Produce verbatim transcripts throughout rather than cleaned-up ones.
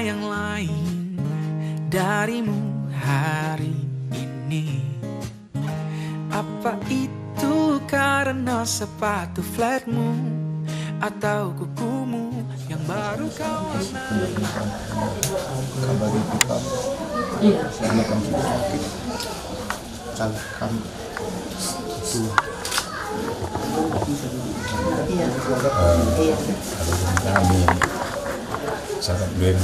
yang lain darimu hari ini. Apa itu karena sepatu flatmu atau kukumu yang baru kau warnai? Kabar itu, Pak. Iya. Saya akan sakit. Salah kami. Tua. Iya. Eh, iya. Kami sangat ben.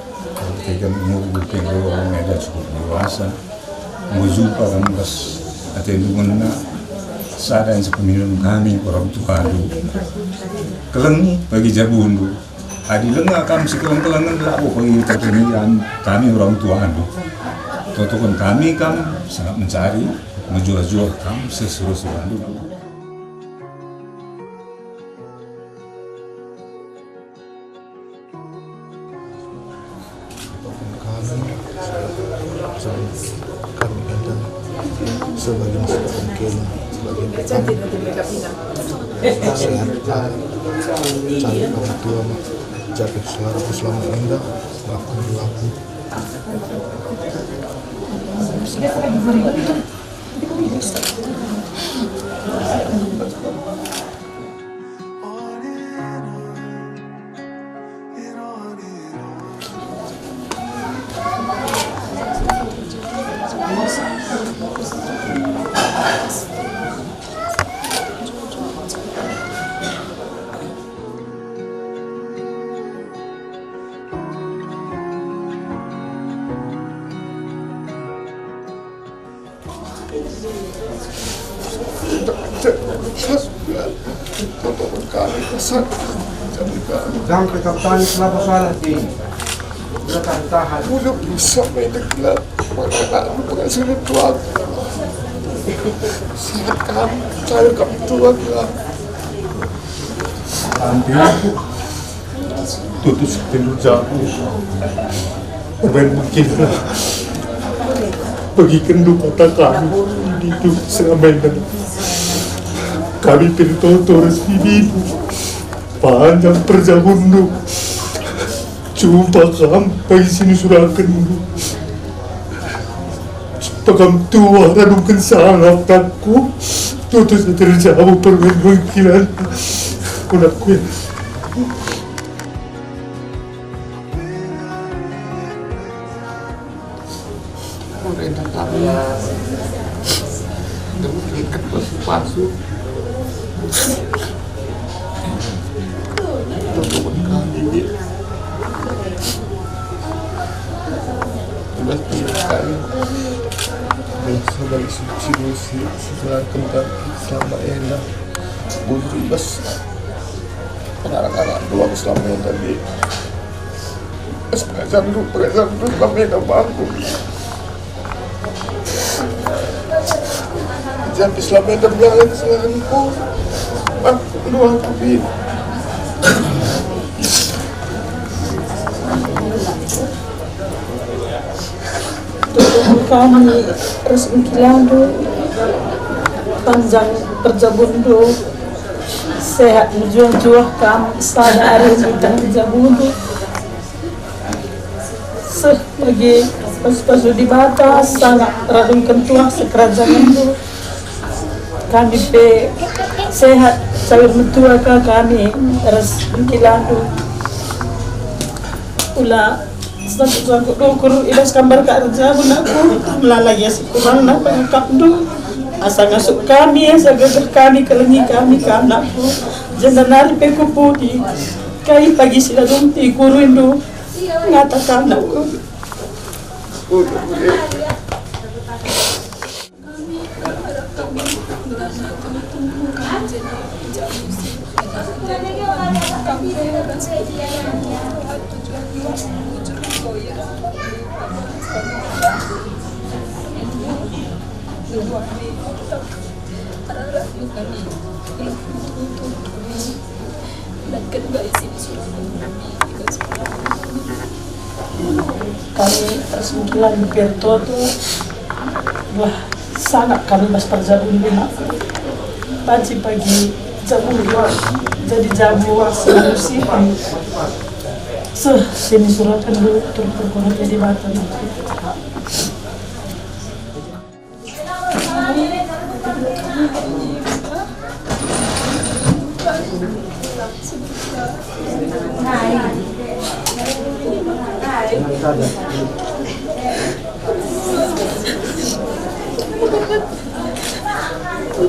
Kalau tiga minggu, tiga orang ada cukup dewasa. Mujumpa kan pas ate dungena sada yang sepeminum kami orang tua tu. Kelengi bagi jabundu. Adi langa kam sikeleng-kelengen labo bagi terkenian kami orang tua tu. Totoken kami kam sangat mencari, mejuah-juah kam sesuruh-suruh dulu. Kami, kami enda sebagai mungkin sebagai sehat, cari orang tua, jaga suara selama enda, maafkan aku. Jangan kita tangis kenapa salah sini. Udah tahan-tahan. Udah bisa main dengklat. Maka aku pengen sulit tuan. Sehat kamu, saya kamu tuan lah. Nanti aku tutus pintu jago. Permain mungkin lah. Bagi kendu kata kami di itu selama ini. Kami pintu terus di itu. Panjang perjabundu. Jumpa kam bagi sini suraken. Jumpa kam tua radungken sangap takku. Tutus terjauh permen bengkilan. Kunakku ya. Pemerintah kami, kami ikat pasu-pasu. Teman kami, tugas kami. Bangsa balik suci musi, setelah kembali selama enak. Buntu bas. Anak-anak doang selama ini tadi. Es pengajar lu, pengajar lu selama ini bangku. Jadi selama ini belajar kesalahanku. Bangku doang tapi. Tuhan kami ras engkilandu, panjang perjabundu, sehat mejuah-juah kam sada ari mindah jabundu. Seh bagi pasu-pasu Dibata, sangap radungken tuah sekerajangenndu. Kami pe sehat, cair metua ka kami ras engkilandu. Ula sangkut-sangkut ukur i bas kambar ka erjabu nako, melala ia si kurang napa ngakapndu. Asa ngasup kami, asa gegeh kami, kelengi kami, kam nako. Jenda nari pe kupudi, kai pagi si ladung ti kuruindu, ngata kam nako. Kami persingkilan di Pertoto, wah, sangap kami bas perjabun rumah. Banci pagi jabu luar, jadi jabu luar seluruh sipan. Seh, sini suraken dulu terus perkara jadi batal.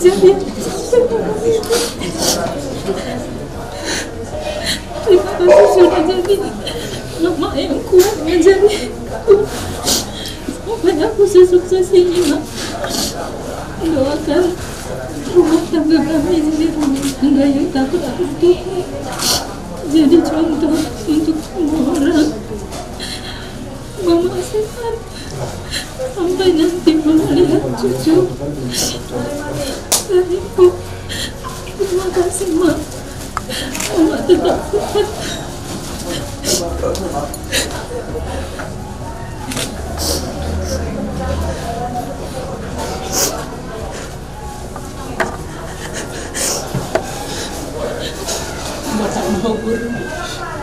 Jadi, terima kasih sudah jadi mama yang kuat ngajari aku. Sampai aku sesukses ini, Mak. Doakan rumah tangga kami jadi rumah tangga yang tak tertutup. Jadi contoh untuk semua orang. Mama sehat sampai nanti mama lihat cucu. Terima kasih, Mak. Mama tetap kuat. Mata mau guru,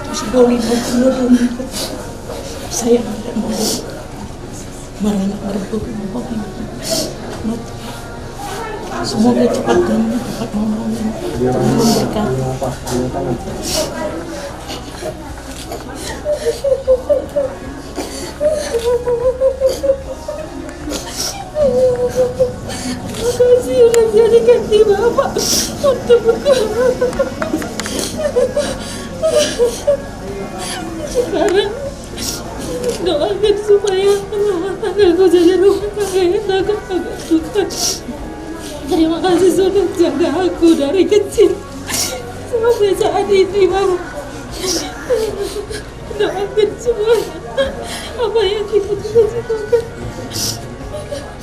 terus doli mau guru. Saya tidak mau. Meranak merebut mau. Semoga cepat dan cepat mau memberkati. Makasih udah jadikan di Bapak untuk sekarang. Doakan supaya rumah tanggaku jadi rumah tangga yang takut akan Tuhan. Terima kasih sudah jaga aku dari kecil sampai saat ini, Bapak. Doakan semua apa yang kita cita-citakan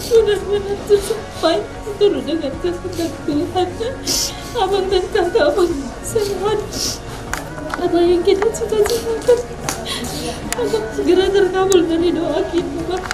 benar-benar tercapai seturut dengan kehendak Tuhan. Abang dan kakak abang sehat. Apa yang kita cita-citakan akan segera terkabul dari doa kita, Bang.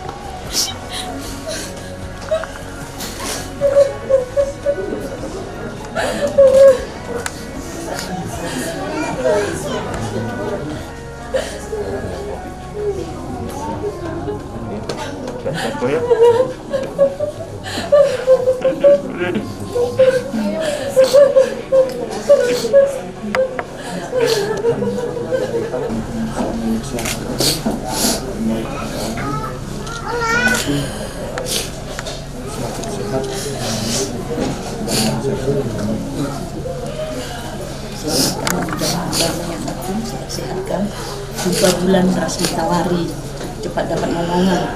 Sehat-sehat kan. Jumpa bulan ras matawari, cepat dapat momongan.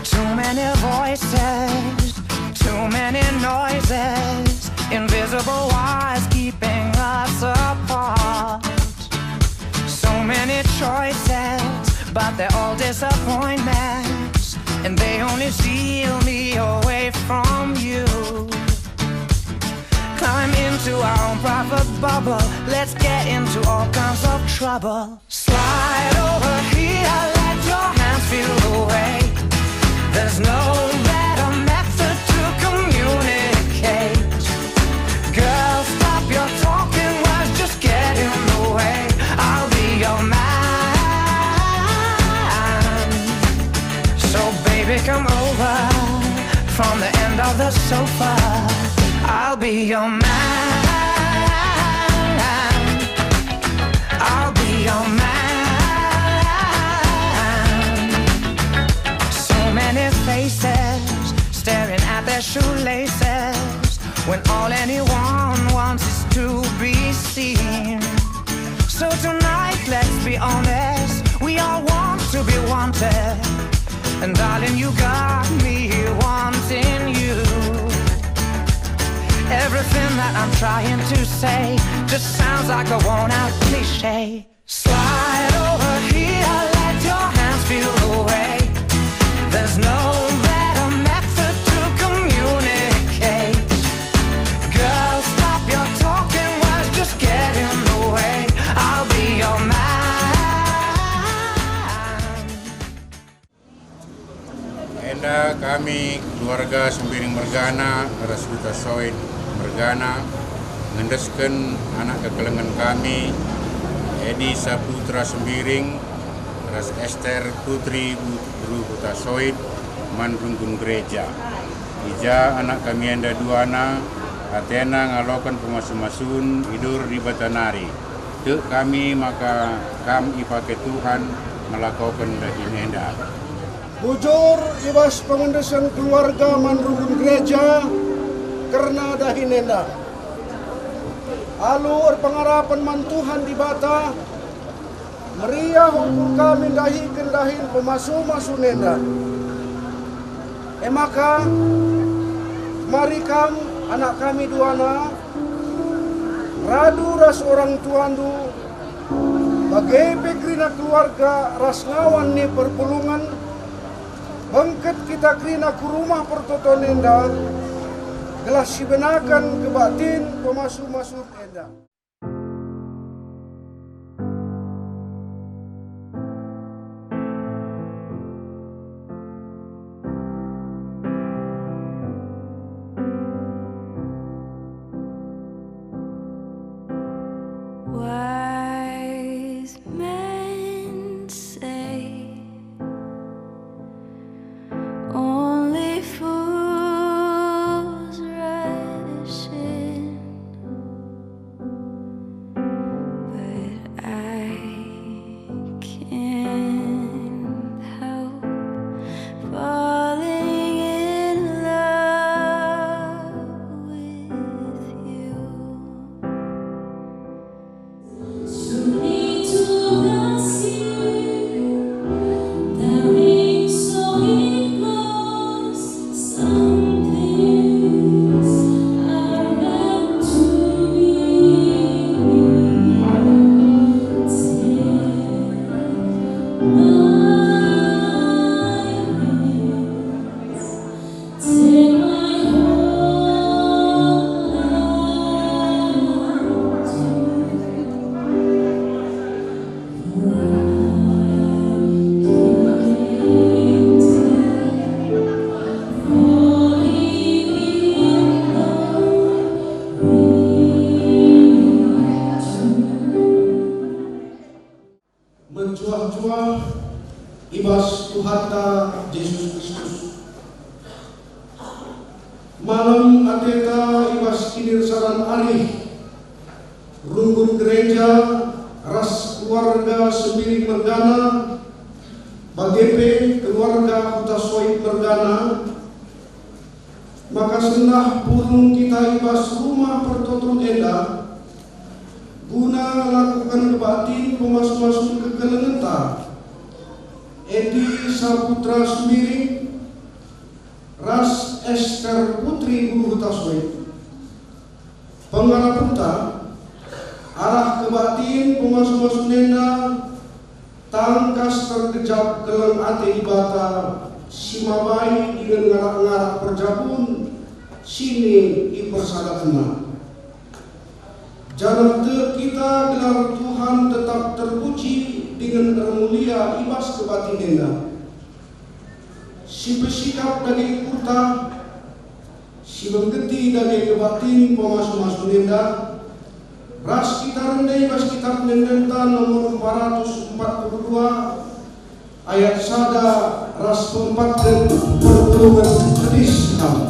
Too many voices, too many noises, invisible wires keeping us apart. So many choices, but they're all disappointments, and they only steal me away from you. Climb into our own private bubble, let's get into all kinds of trouble. Slide over here, let your hands feel the way. There's no better method to communicate. Girl, stop your talking, words just get in the way. I'll be your man. So baby, come over from the end of the sofa. I'll be your man. I'll be your man. So many faces staring at their shoelaces when all anyone wants is to be seen. So tonight, let's be honest, we all want to be wanted. And darling, you got me wanting you. Everything that I'm trying to say just sounds like a worn out cliche. Slide over here, let your hands feel the way. There's no better method to communicate. Girl, stop your talking, words just get in the way. I'll be your man. Enda kami keluarga Sembiring mergana ras Hutasoit mergana ngendesken anak kekelengen kami, Edi Saputra Sembiring ras Ester Putri Bu-, Beru Hutasoit, man runggun gereja. I ja anak kami enda duana atena ngaloken pemasu-masun i Dibata nari. Tek kami maka kam ipake Tuhan ngelakoken dahin enda. Bujur i bas pengendesen keluarga man runggun gereja kerna dahin enda. Alu erpengarapen man Tuhan Dibata, meriah ukur kami ndahiken dahin pemasu-masun enda. E maka, mari kam, anak kami duana, radu ras orang tuandu, bage pe kerina keluarga ras ngawan ni perpulungen, bengket kita kerina ku rumah pertoton enda, gelah sibenaken kebaktin pemasu-masun enda. Wise men say only fools rush in, but I can't help falling in love with you. Mejuah-juah i bas Tuhanta Jesus Kristus. Malem ateta i bas kinirsaran arih, runggun gereja ras keluarga Sembiring mergana, bage pe keluarga Hutasoit mergana, maka sendah pulung kita i bas rumah pertoton enda, guna ngelakoken kebaktin pemasu-masun kekelengenta, Edi Saputra Sembiring ras Ester Putri Beru Hutasoit. Pengarapenta, arah kebaktin pemasu-masun enda, tangkas tergejap keleng ate Dibata si mabai dingen ngarak-ngarak perjabun si ipersadakenna. Janah tek kita gelar Tuhan tetap terpuji dingen ermulia i bas kebaktin enda. Si pesikap dage ukurta, si benggeti dage kebaktin pemasu-masun enda, ras kita rende i bas Kitap Ende-endenta nomor empat ratus empat puluh dua, ayat sada ras peempatken perpulungen tedis kam.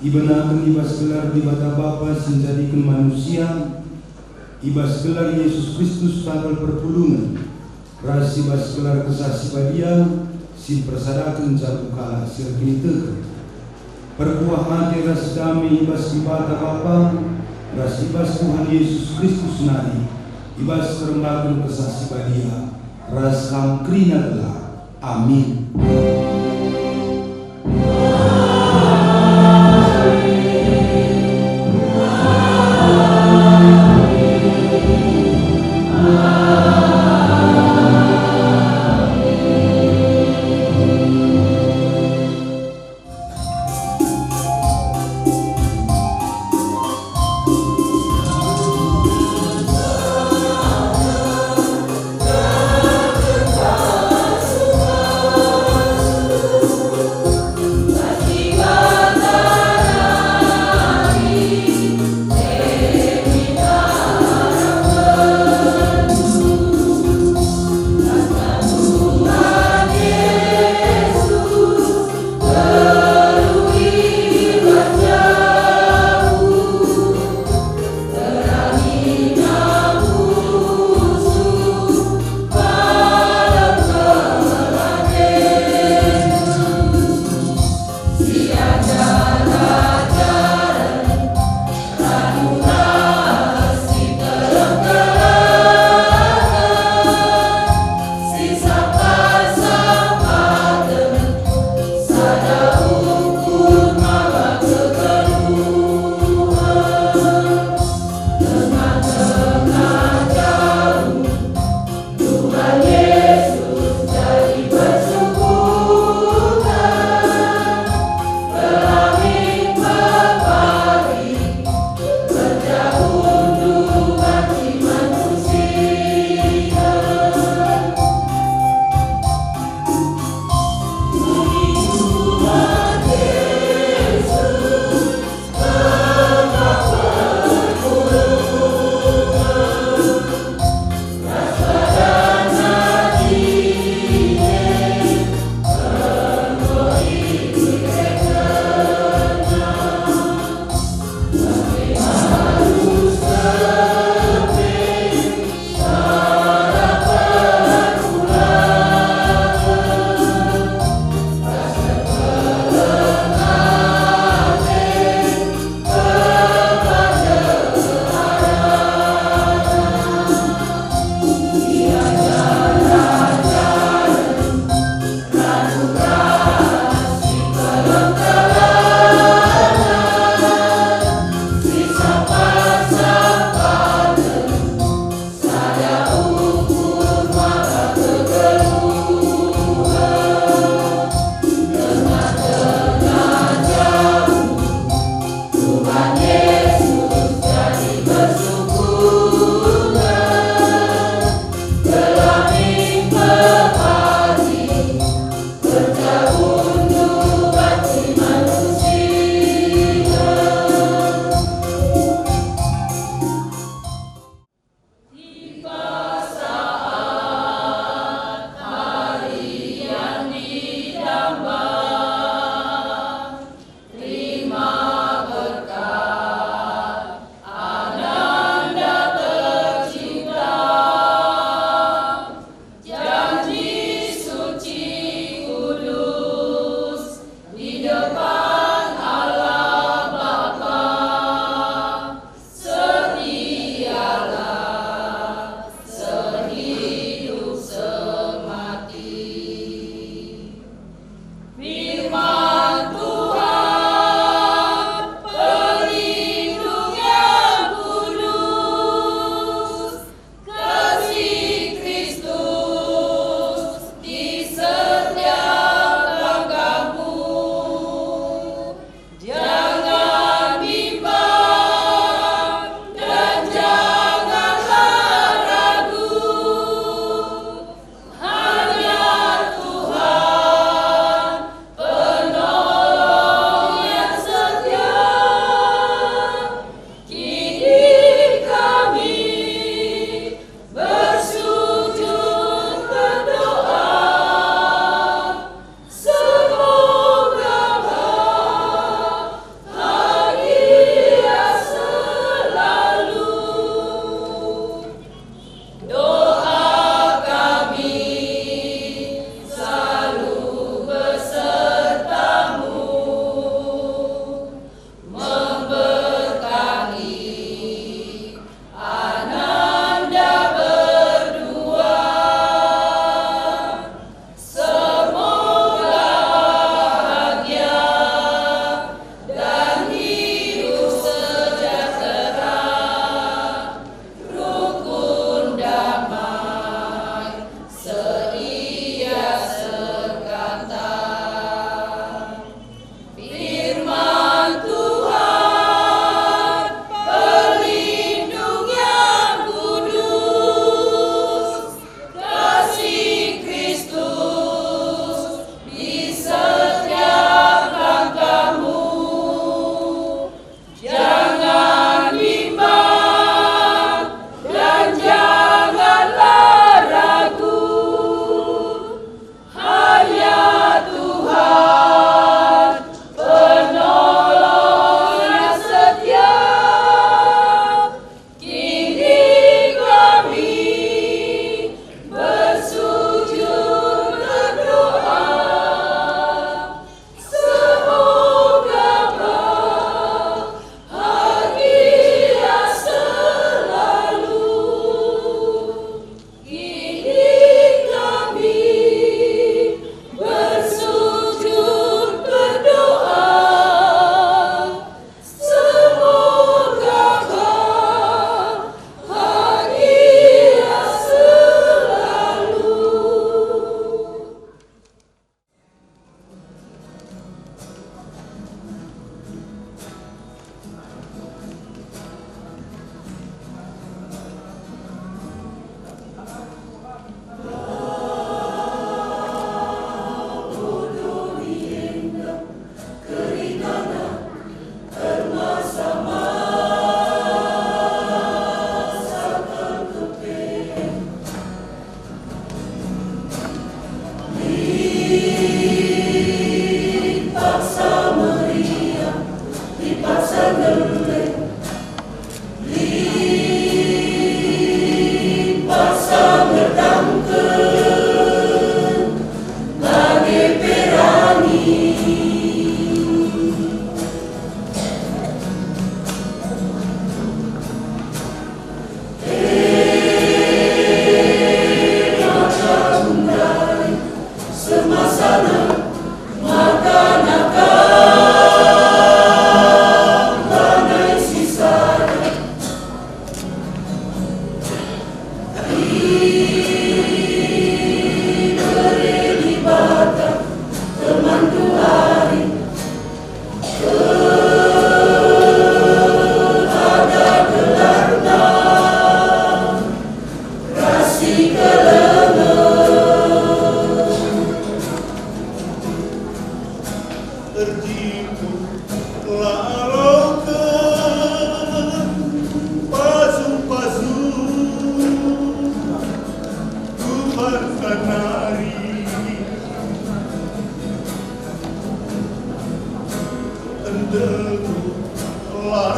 Ibenaken i bas gelar Dibata Bapa si njadiken manusia, i bas gelar Yesus Kristus tanggal perpulungen, ras i bas gelar Kesah Si Badia si mpersadaken jabu kalak si erkiniteken. Perkuah ate ras dame i bas Dibata Bapa ras i bas Tuhan Yesus Kristus nari, i bas kerembaken Kesah Si Badia, ras kam kerina gelah. Amin.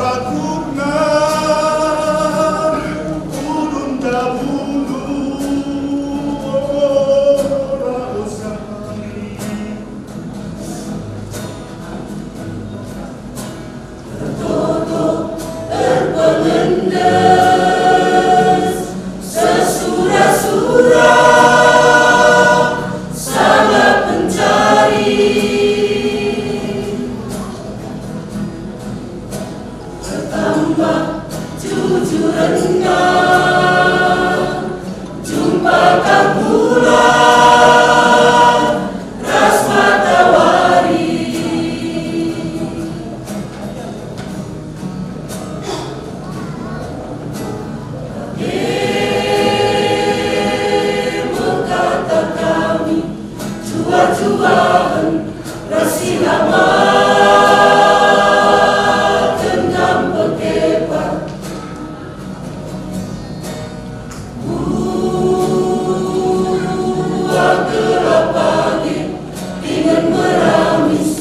Takutna ulun jabundu ora usah lari. Tertutup, terpengendes, sesura-sura, sangat mencari. Bertambah jujurenna, jumpa kang bulan ras matawari. Mengkata kami, jua-juahen ras siramaken kam pekepar. Buah kelapa nge dingen meramis,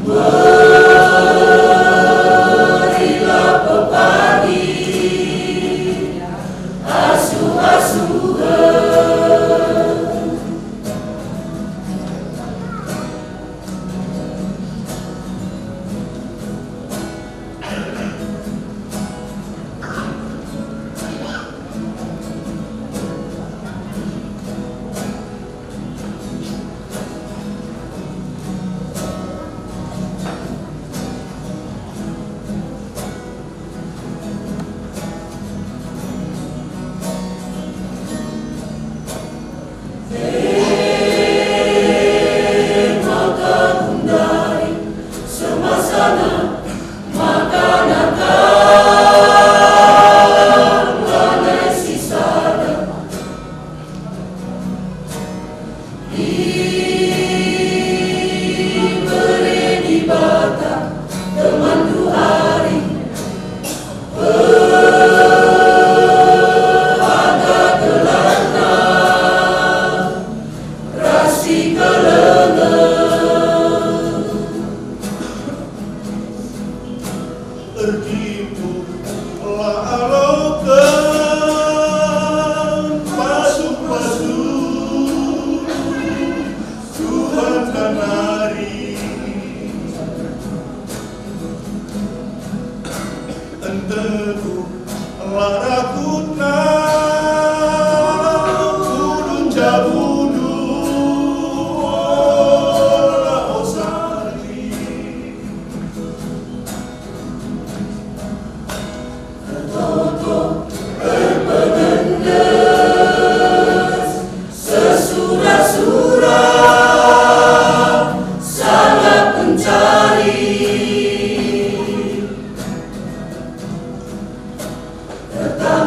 merilah pepagi asuh-asuhen. Ibere Dibata temanndu ari, peaga gelarna ras si kelengen. Erkimpuh la aloken pasu-pasu Tuhan nari. Enteku la rakutna ulun jabundu ola osari. Ertoto, erpengendes, sesura-sura, sangat mencari. Tetap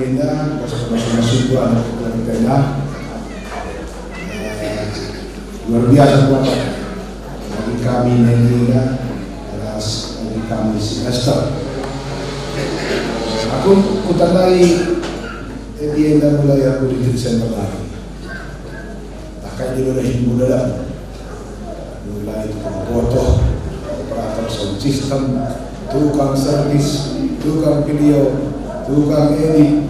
Enda, masuk-masuk buah anak kita enda. Eh, luar biasa kuat bagi kami nengina atas bagi kami si Esther. Aku kutandai, eh, dia enda mulai aku di Desember lagi. Bahkan di dalam hidup dalam mulai tukang botoh, operator sound system, tukang servis, tukang video, tukang edit.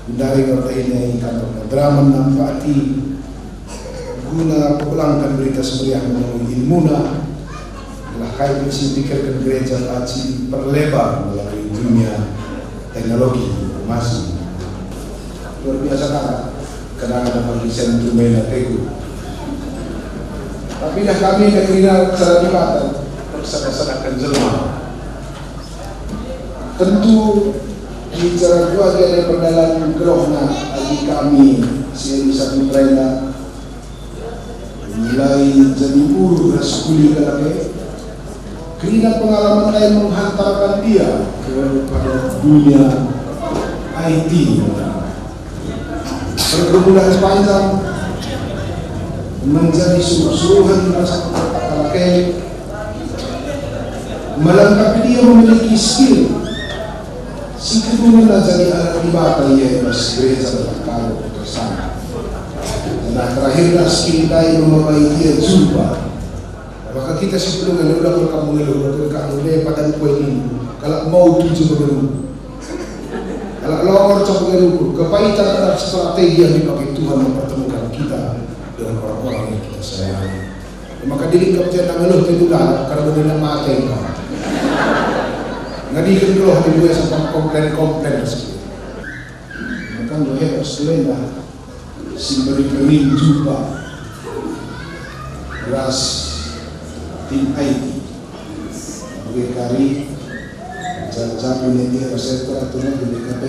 Dari ngerti ini kantor drama nampati guna pepelangkan berita semeriah melalui ilmuna. Lah kai misi pikirkan gereja aci perlebar melalui dunia teknologi informasi. Luar biasa kan? Kadang ada pengisian tu main ateku. Tapi dah kami negeri cara Dibata tersedak-sedakkan jelma. Tentu bicara dua dia perdalan gelohna bagi kami si Elisa Putra enda. Mulai jadi guru ras kuli kalak e, kerina pengalaman lain menghantarkan ia kepada dunia I T. Pergumulan panjang menjadi suruh-suruhan ras pekerta kalak e, melengkapi ia memiliki skill si kedungenna jadi alat Dibata ia i bas gereja ras kalak kersana. Nah, terakhirna skill ndai memamai ia jumpa. Maka kita si pedungen enda kal kam mengeluh, enda kal kam mengeluh, padan kue ini, kalak mau tuju mengeluh. Kalak longor coba mengeluh, kepaitan adalah strategi yang dipakai Tuhan mempertemukan kita dengan orang-orang yang kita sayangi. Maka diri kau jangan ngeluh ke dulu lah, karena dia nak mati kau. Ngadi ke ngeluh di gue sampai komplain-komplain. Maka gue hebat sekali lah. Si meri-meri jumpa ras tim I T. Bage kari, jago-jago nge ras eta aturna di B K P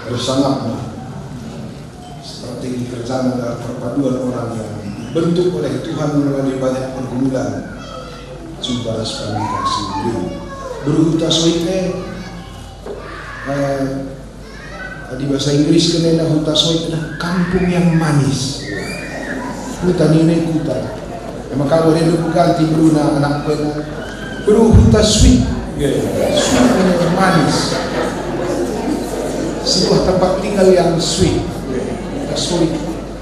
ersangapna. Strategi kerjana adalah perpaduan orang yang dibentuk oleh Tuhan melalui banyak pergumulan. Jumpa ras pernikahan sendiri. Beruruta soik, eh, Adi bahasa Inggris kena enda huta soik enda kampung yang manis. Huta nina kuta. Emang kamu ada lu ganti beruna anak kena. Beru huta sweet. Sweet yang manis. Sebuah tempat tinggal yang sweet. Huta soik.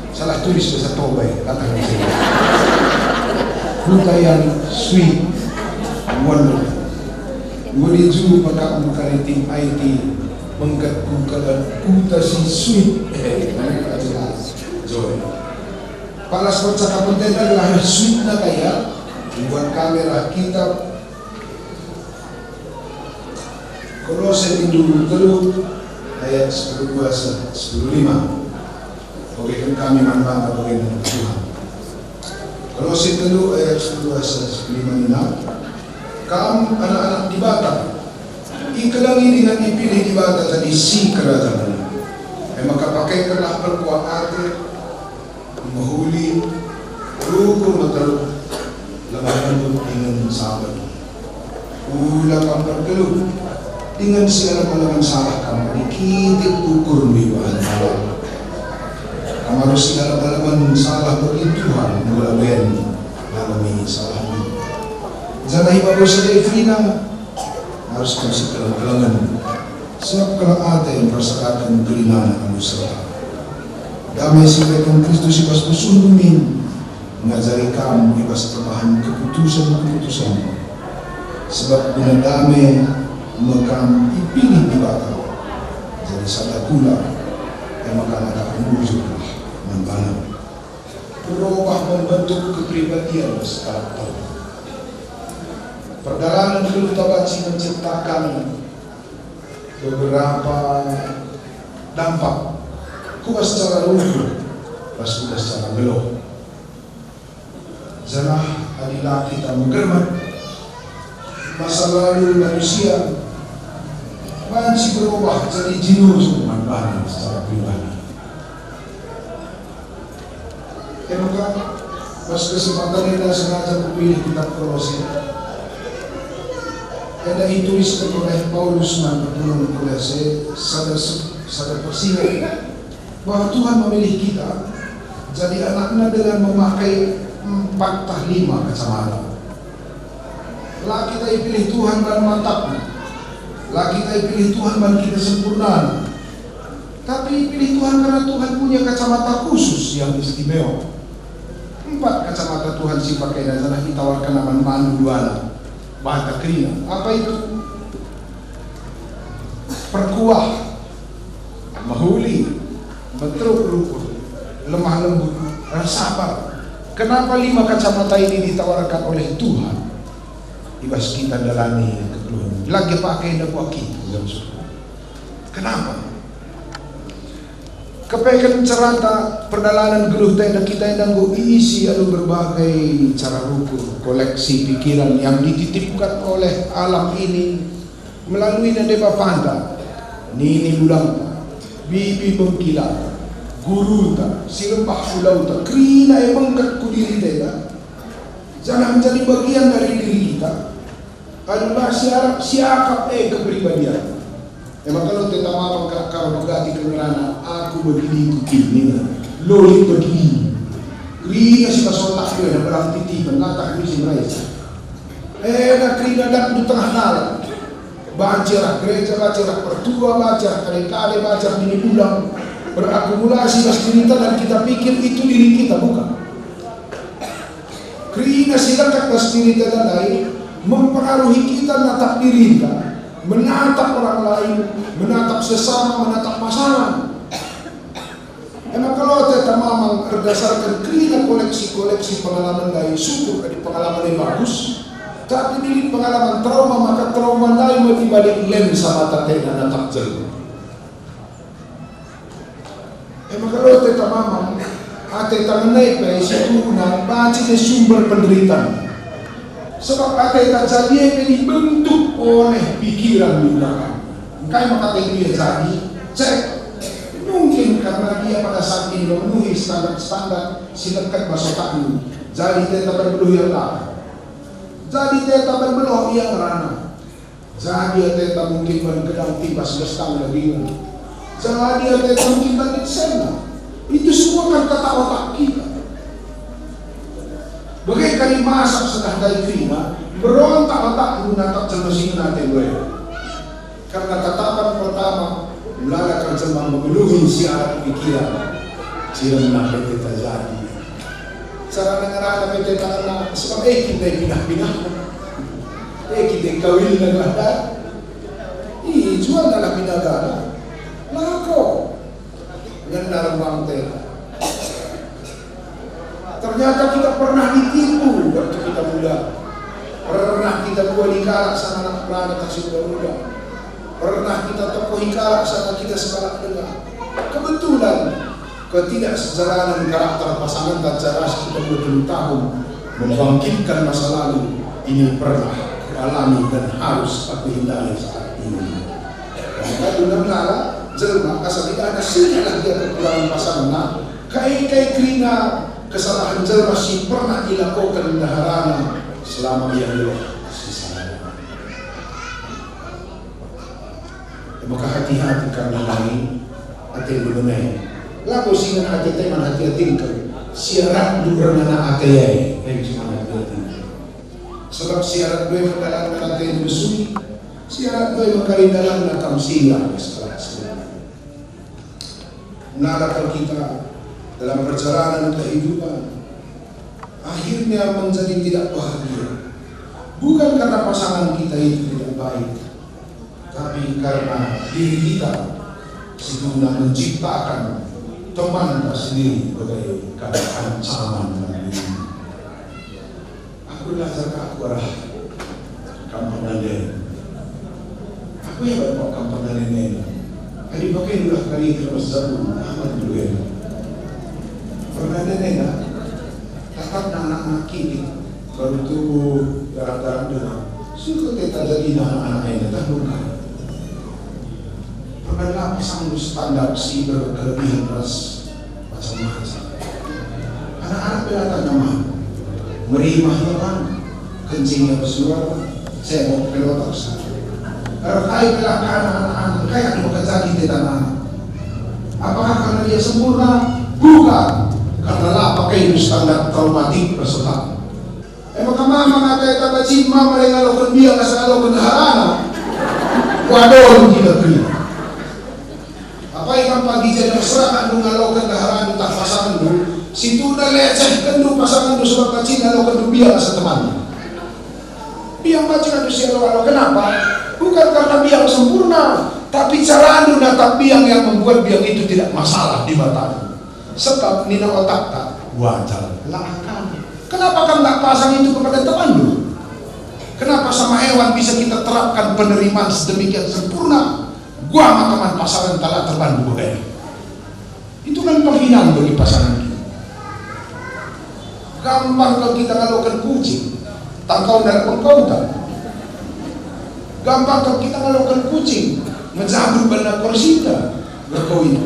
Salah tulis bahasa Toba ya, kata saya. Buta yang sweet, wonder. Ngoni jumpa kak mengkari tim I T, mengkat ku kala kuta si sweet. Eh, mana kata jelas. Joy. Palas percakapan tenda adalah sweet na kaya, buat kamera kitab Kolose bindu telu ayat sepuluh dua se-, sepuluh lima. Oke, kan kami man banta bagian Tuhan. Kolose telu ayat sepuluh dua se-, sepuluh lima nina, "Kam anak-anak Dibata, ikelengi dengan ipilih Dibata jadi si kerajanen. E maka pakaikenlah perkuah ate, mehuli, rukur meteruk, lemah lembut dingen sabar. Ula kam perkeluh, dingen sialem-alemen salah kam adi kitik ukurndu ibahan Allah. Kam arus sialem-alemen salah bagi Tuhan, mula ben ngalemi salahndu. Janah i babo sada kerina, arus kam sikeleng-kelengen, sebab keleng ate mpersakatken kerinana alu serta. Dame si ibereken Kristus i bas pusuhndu min ngajari kam i bas perbahan keputusen-keputusen. Sebab guna dame me kam ipilih Dibata. Jadi sada kula, e maka ngataken bujurlah man bana." Berubah membentuk kepribadian ras karakter. Perdalanen geluh tabaci menciptakan beberapa dampak, kuga secara ruhur ras kuga secara geluh. Janah adi la kita megermet, masa lalu manusia banci berubah jadi jinurung man bana secara pribadi. E maka, pas kesempatan enda sengaja kupilih kitab Kolose. Enda itulisken oleh Paulus man perpulungen Kolose sada se-, sada persihat bahwa Tuhan memilih kita jadi anakna dengan memakai empat tah lima kacamata. La kita ipilih Tuhan man mantapna, la kita ipilih Tuhan man kita sempurnana, tapi ipilih Tuhan karena Tuhan punya kacamata khusus yang istimewa. Empat kacamata Tuhan si pakena janah itawarkenna man bandu duana. Banta kerina. Apa itu? Perkuah, mehuli, meteruk rukur, lemah lembut, ras sabar. Kenapa lima kacamata ini ditawarkan oleh Tuhan i bas kita ndalani kegeluhen? Lagi pakai enda buah kita, Saudara. Kenapa? Kepeken ceranta perdalanen geluh enda, kita enda enggo diisi alu berbagai cara rukur, koleksi pikiran yang dititipkan oleh alam ini melalui nande bapanta, nini bulanta, bibi bengkilanta, gurunta, si rembah ulauta, kerina e bengket ku diri enda, janah menjadi bagian dari diri kita. Alu la siarap siakap e kepribadian. E maka lit teta mamang kal-kal pegati ngerana, "Aku beginiku kin," nina. Lo lit begini. Kerina si bas otak e, na berang titipen, latah misi meraisa. Enda kerina datndu tengah dalan. Banci arah gereja, banci arah pertua, banci arah kade-kade, banci arah nini bulang. Berakumulasi bas dirinta dan kita pikir itu diri kita, bukan. Kerina si lekat bas dirinta ndai mempengaruhi kita natap dirinta, menatap orang lain, menatap sesama, menatap pasangan. E maka lit teta mamang erdasarken kerina koleksi-koleksi pengalaman ndai, syukur adi pengalaman e bagus, tapi adi lit pengalaman trauma, maka trauma ndai me dibalik lensa mata tena natap jelma. E maka lit teta mamang, ate tangen e pe situhuna banci jadi sumber penderitaan. Sebab ateta jadi e pe dibentuk oleh pikiran di belakang. Engkai maka ate e jadi? Cek. Mungkin karena dia pada saat ini memenuhi standar-standar si lekat bas otakndu. Jadi teta berbeluh ia lah. Jadi teta berbeluh ia ngerana. Jadi ateta mungkin ban gedang tipas bestang dagingna. Jadi ateta mungkin ban senna. Itu semua kan kata otak kita. Bage kari masak setah dai kerina, berontak otakndu natap jelma si ngena ate e. Karena tatapan pertama, melala kal jelma memenuhi syarat pikiran. Siremna pe teta jadi. Cara ngerana pe teta ngena, sebab e kita pindah-pindah. E kita kawin dengan dah. Ih, jual dalam pindah gana. Lako. Ngena rembang teta. Ternyata kita pernah ditipu waktu kita muda. Pernah kita buali kalak sanga anak perana tah si muda-muda. Pernah kita tokohi kalak sanga kita sekalak denga. Kebetulan, ketidaksejalanan karakter pasangan tak jelas kita dua puluh tahun membangkitkan masa lalu ini pernah alami dan harus aku hindari saat ini. Maka guna melala jelma asa tidak ada sinilah dia kekurangan pasangan. Kai-kai kerina kesalahan jelma si pernah ilakoken ndaharana selama ia nggeluh si salah. Maka hati-hati kam nandangi ate mengenai. Labo si ngena ate teman hati-hatingken. Siaratndu ngena ate ai, kai cuman hati-hatingken. Sebab siaratndu e kedalanna ate besui, siaratndu e mengkari dalanna kam silang setelah sebenarnya. Nada kal kita dalam perjalanan kehidupan, akhirnya menjadi tidak bahagia. Bukan karena pasangan kita itu tidak baik, tapi karena diri kita si guna menciptakan teman sendiri sebagai kata ancaman bagi diri. Aku belajar ke aku arah kampung Nande. Aku ya bapak kampung Nande nena. Adi pakai dua kali terus satu aman dulu ya. Pernah nena. Tatap anak-anak kini baru tubuh darah-darah dengar. Suka kita jadi anak-anak ini tak bukan. Pernah pasang standar si berkelebihan ras macam-macam. Anak-anak penata nama merimah Tuhan, kencingnya bersuara, Sebo kelotorsa. Erkai pelakana anak-anak, kai adi pekerja kita tanah? Apakah karena dia sempurna? Bukan. Karena la pakai standar traumatik perserta. E maka mama ngatai taba cin mama yang ngaloken biang asa ngaloken daharana. Wadon kita kena. Apai kam pagi jadi mesra anak ngaloken daharandu tah pasangenndu, situhuna lecehkenndu pasangenndu sebab bacin ngalokenndu biang asa temanna. Biang bacin anak si alo-alo, kenapa? Bukan karena biang sempurna, tapi carandu natap biang yang membuat biang itu tidak masalah di matandu. Sebab nina otakta, wajar, la akal. Kenapa kam nggak pasang itu kepada temandu? Kenapa sama hewan bisa kita terapkan penerimaan sedemikian sempurna? Gua maka man pasangan talak terbandu bage. Itu kan penghinaan bagi pasangan kita. Gampang kal kita ngaloken kucing, tangkau ndak pengkautan. Gampang kal kita ngaloken kucing, ngejabul bana korsita, berkoin.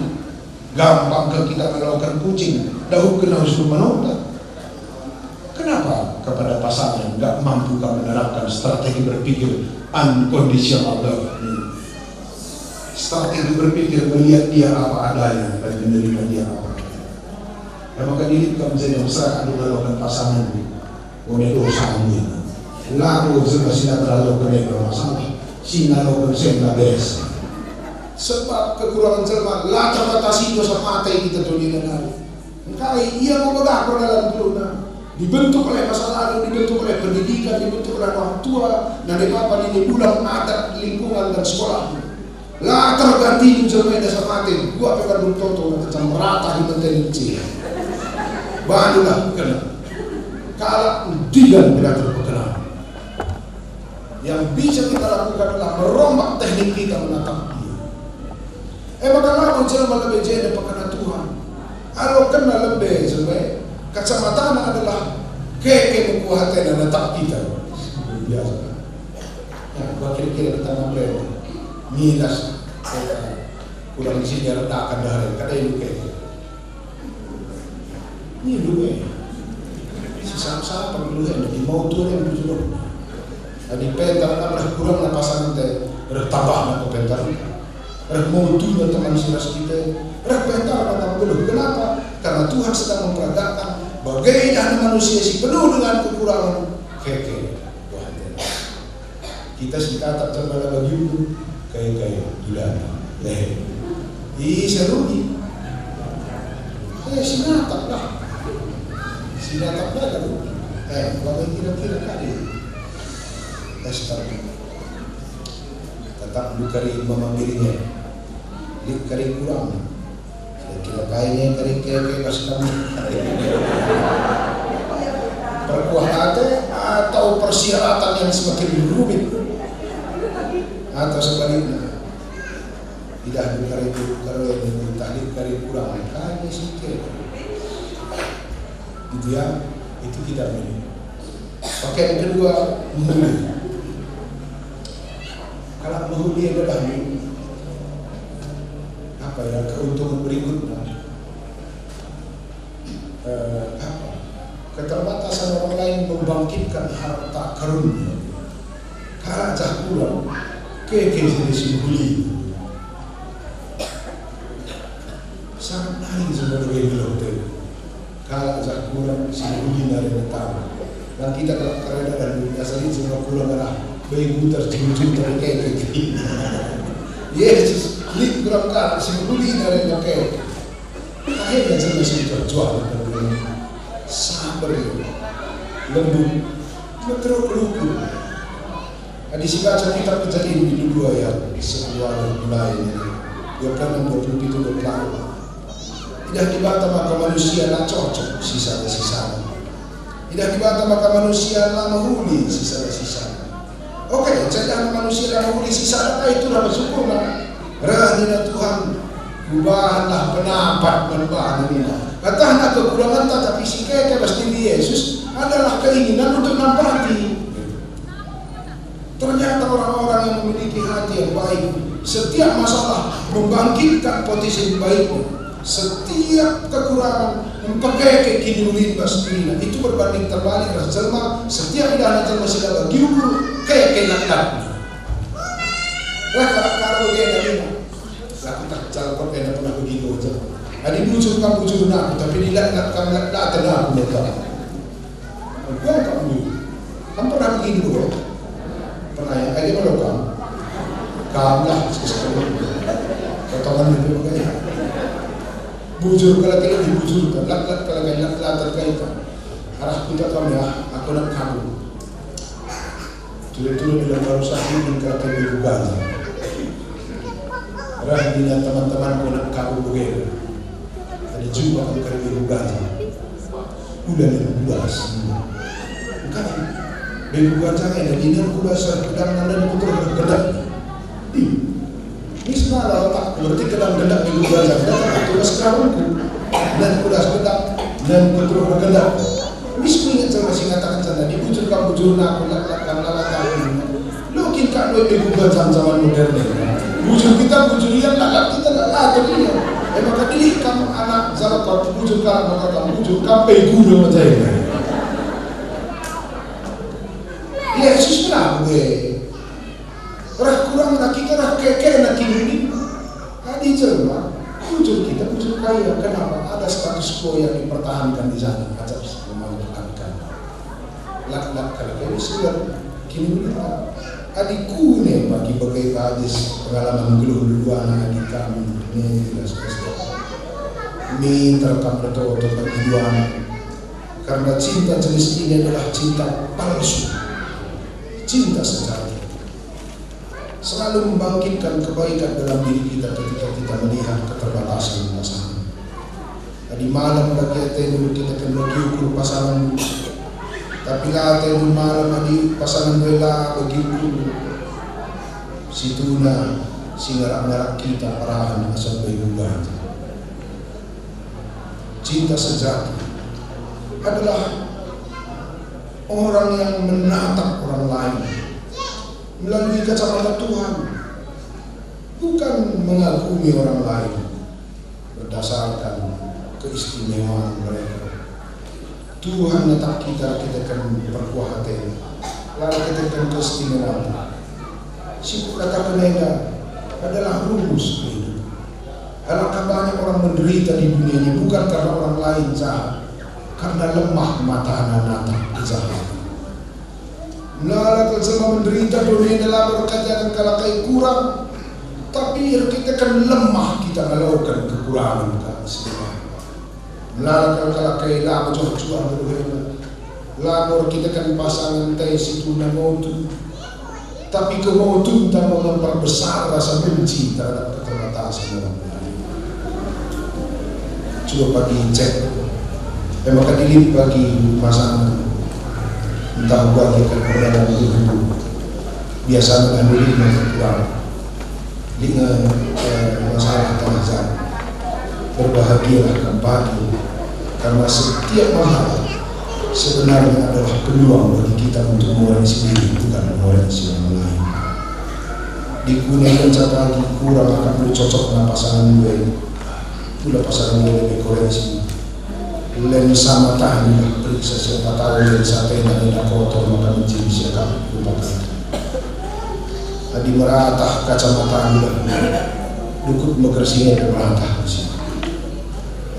Gampang kal kita ngaloken kucing, dahup kena usul menonta. Kenapa kepada pasangan nggak mampu kamu menerapkan strategi berpikir unconditional love? Strategi berpikir melihat dia apa adanya dan menerima dia apa adanya. Ya, maka diri kamu jadi mesra aduh ngaloken pasangan. One dosa ini. Labo jelma si la terlalu kena bermasalah. Si ngaloken seng la beres. Sebab kekurangan jelma la terbatasi dosa mate kita dunia nari. Engkai ia memegang perdalan guruna? Dibentuk oleh masa lalu, dibentuk oleh pendidikan, dibentuk oleh orang tua, nande bapa, nini bulan, adat, lingkungan, dan sekolah. La terganti jelma enda sampe mate, gua pe kandung toto, macam rata di menteri kecil. Barulah kena. Kalak ndigan tidak terpekena. Yang bisa kita lakukan adalah merombak teknik kita menatap dia. E maka labo jelma lebe jenda pekena Tuhan. Alo kena lebe jelma, kacamatana adalah keke mekuah atena natap kita. Biasa. Ya, gua kira-kira kita ngabre. Milas, eh, kurang isi dia redakan dah, kada ini keke. Ini dua. Si sama-sama perlu ya, jadi mau tuh yang dulu. Jadi pentar kan kurang lah pasangan teh, bertambah lah pentar. Reh mutu teman si ras kita, reh pentar mata beluh. Kenapa? Karena Tuhan sedang memperagakan bagaimana manusia si penuh dengan kekurangan. Keke, Tuhan. Kita si tatap sama bagi itu, kayak-kayak, gila. Eh, ih, seru nih. Eh, si natap lah. Si natap lah, kan? Eh, bagaimana kira-kira kali? Tes tadi. Tetap buka rimba manggiringe. Lit kari kurang. Kira-kira kainge kari keke pas kamu. Perkuah ate atau persyaratan yang semakin rumit? Atau sebaliknya? Idah buka rimba karo yang tahlil kari kurang. Kainge sikit. Gitu ya. Itu kita ini. Oke, yang kedua, mehuli. Kalau mehuli adalah apa ya, keuntungan berikutnya? Eh, apa? Keterbatasan orang lain membangkitkan harta karunnya. Kalau jah kurang, keke jadi si mehuli. Sangat naing sebenarnya di hotel. Kalak jah kurang, si mehuli nari tama. Dan kita kalau kerja dan dunia sering semua kurang arah. Baik muter, jujur, terkait. Yesus, lit kurang kalak, si mehuli nari pakai. Akhirnya jelas itu jual. Sabar, lembut, betul. Adi sibaca kitab Kejadin, pindu dua ayat sepuluh ayat mulai, ya kan, dua puluh pitu, dua puluh delapan. Idah Dibata maka manusia la cocok sisada-sisada. Idah Dibata maka manusia la mehuli sisada-sisada. Oke, jadi manusia la mehuli sisada, itulah bersyukurlah. Reh nina Tuhan, kubahanlah penampat man bana nina. Katahna kekuranganta, tapi si keke pasti Yesus adalah keinginan untuk nampati. Ternyata orang-orang yang memiliki hati yang baik, setiap masalah membangkitkan potensi baiknya. Setiap kekurangan, engkekeke kiniulin bas dirina, itu berbanding terbalik ras jelma, setiap idahna jelma si la bagi ukur, keke laklatna. Reh kalak karo enda nina, "Aku tah calon enda pernah beginu aja. Adi bujur kam bujur aku, tapi dilaklat kam laklat aku me kam." Enggo kap bujur. Kam pernah begini, bro? Pernah ya? Aja kalau kam. Kam lah, sekali. Potongan itu, makanya. Bujur kalak, lebih bujur kan. Laklat kalak, laklat kalak. Arah kuta kam ya, aku nak kamu. Tule-tule bilang baru sahih kalak begu ganja. Reh nina teman-temanku nak kamu begini. Ada jumpa aku kalak begu ganja. Udah nih, udah asli. Kan begu ganja enda nina ku dasar gedang nanda ku terus gedang. Ih, ini salah otakku, berarti gedang-gedang begu ganja, gedang aku mas karuku. Dan ku das gedang, dan ku terus gedang. Mis ku ingat sama si ngatakan sana, "Di bujur kam bujur aku, lak lak kam lala kam." Lo kin kak dua begu ganja zaman modern. Bujur kita bujur ia, lak lak kita lak lak dia. Eh, maka diri kamu anak zaman kau bujur, kamu maka kamu bujur, kamu begu dua macam. Yesus pernah gue. Reh kurangna kita, reh kekena kiniulin. Adi jelma, bujur kita, bujur ka ia. Kenapa? Ada status quo yang dipertahankan di sana. Ajar mempertahankan. Lak-lak kalak ini sudah kiniulin. Adi kune bagi bagai bajis pengalaman geluh dua anak adi kami ini jelas. Minter kam betul bagi dua anak. Karena cinta jenis ini adalah cinta palsu. Cinta sejati selalu membangkitkan kebaikan dalam diri kita ketika kita melihat keterbatasan pasangan. Adi malem bagi atendu kita kin bagi ukur pasangan, tapi la atendu malem adi pasangan la bagi ukur. Situhuna si ngarak-ngarak kita perahan asa begu ganja. Cinta sejati adalah orang yang menatap orang lain melalui kacamata Tuhan, bukan mengagumi orang lain berdasarkan keistimewaan mereka. Tuhan natap kita, kita kan perkuah hati, lalu kita kan keistimewaan. Si kukataken enda adalah rumus kehidupan. Alangkah banyak orang menderita di dunia ini bukan karena orang lain jahat, karena lemah matana natap kejahatan. Melala kal jelma menderita doni enda labo erkiteken kalak kai kurang, tapi erkiteken lemah kita ngaloken kekurangen kalak si lemah. Melala kal kalak kai labo juah-juah ngeluhena, labo erkiteken pasangen tei situhuna motu, tapi kemotunta me memperbesar rasa benci terhadap keterbatasan orang lain. Cuba pagi cek. E maka diri bagi pasangan, ntah bagi kan pernah dulu. Biasanya kan diri yang kurang. Dengan, eh, masalah tengah jalan. Berbahagialah kamu pagi, karena setiap masalah sebenarnya adalah peluang bagi kita untuk mengoreksi diri, bukan mengoreksi orang lain. Dikune kenca pagi kurang akapndu cocokna pasangan gue. Pula pasangan gue lebe koreksi. Lensa matahnilah periksa siapa tahu lensa tenda enda kotor maka menjadi siakap lupakan. Adi meratah kacamata anda, dukut megersingnya meratah.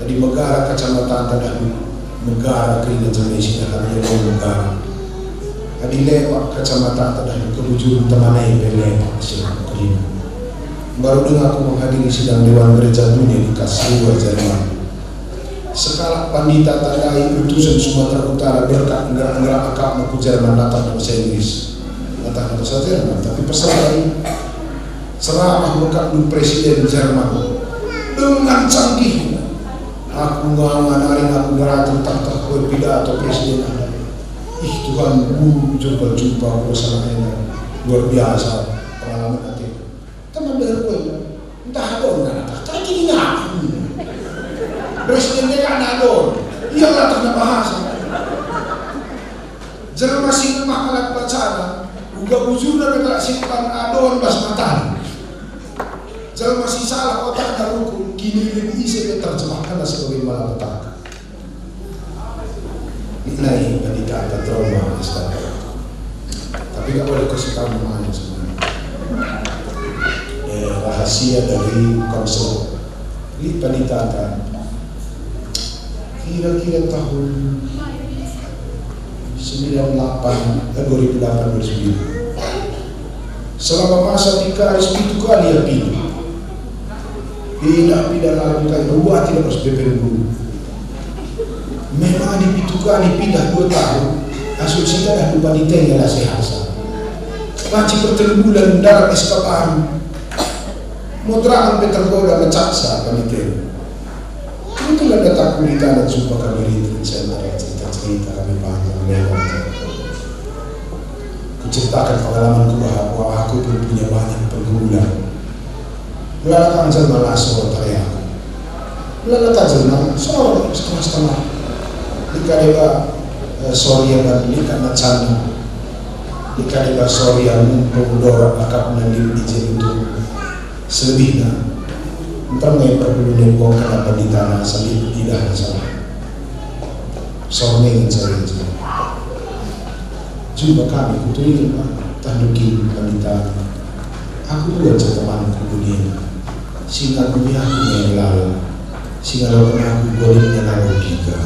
Adi megara kacamata anda, megara kerina jenis dah kami megara. Adi lepak kacamata anda, kebujuran temanai lepak siapa kerina. Baru dengar aku menghadiri sidang Dewan Gereja Dunia di Karlsruhe, Jerman. Sekalak pandita tandai utusen Sumatera Utara berkat ngerak-ngerak akapna ku Jerman, natah bahasa Inggris. Natah bahasa Jerman, tapi pesan tadi ceramah berkat du Presiden Jerman dengan canggih. Aku nganga naring aku beratur tah-tah kue pidato Presiden ada. Ih Tuhan, bujur kal jumpa aku salah enda. Luar biasa pengalaman ate. Teman deher kue, ntah adon kan atah, cakap gini ngah. Presiden dia kan adon, ia latah na bahasa. Jelma si lemah alat bacana, uga bujurna pe kalak si deban adon bas matana. Kalau masih salah otakna rukun, kinilin ise pe terjemahkanna sebagai malapetaka. Nai pandita ata trauma, Ustaz. Tapi nggak boleh kasih tahu namanya sebenarnya. Eh, rahasia dari konselor. Ini pandita ata kira-kira tahun sembilan delapan, eh, dua ribu delapan, dua ribu sembilan. Selama masa tiga hari, pitu kali ia pindah. Pindah, pindah lalu kai, dua tidak harus bepen guru. Memang di pitu kali pindah dua tahun, asumsi kada lupa ditengah lah sehasa. Banci pertelu bulan ndarat S K baru. Moderaken pe tergoda ngecaksa panitera. Kebetulan datang kulitan jumpa kami rinting, saya cerita-cerita kami panjang lebar. Kuceritakan pengalamanku bahwa aku pun punya banyak pergumulan. Melala ka jelma la soro tare aku. Melala ka jelma soro setengah-setengah. Lit ka deba, eh, soro ia ban lit ka nacana. Lit ka deba soro ia mumpung dorok akapna lit i je untuk selebihna. Nterme perlu nembong kenapa ditana salib tidak ada salah. Soro ngenca-ngenca. Jumpa kami, kuturingken tah ndukin pandita. Aku dua ca temanku kunia. Si ngagumi aku nge melala. Si ngaloken aku golipna lagu piga.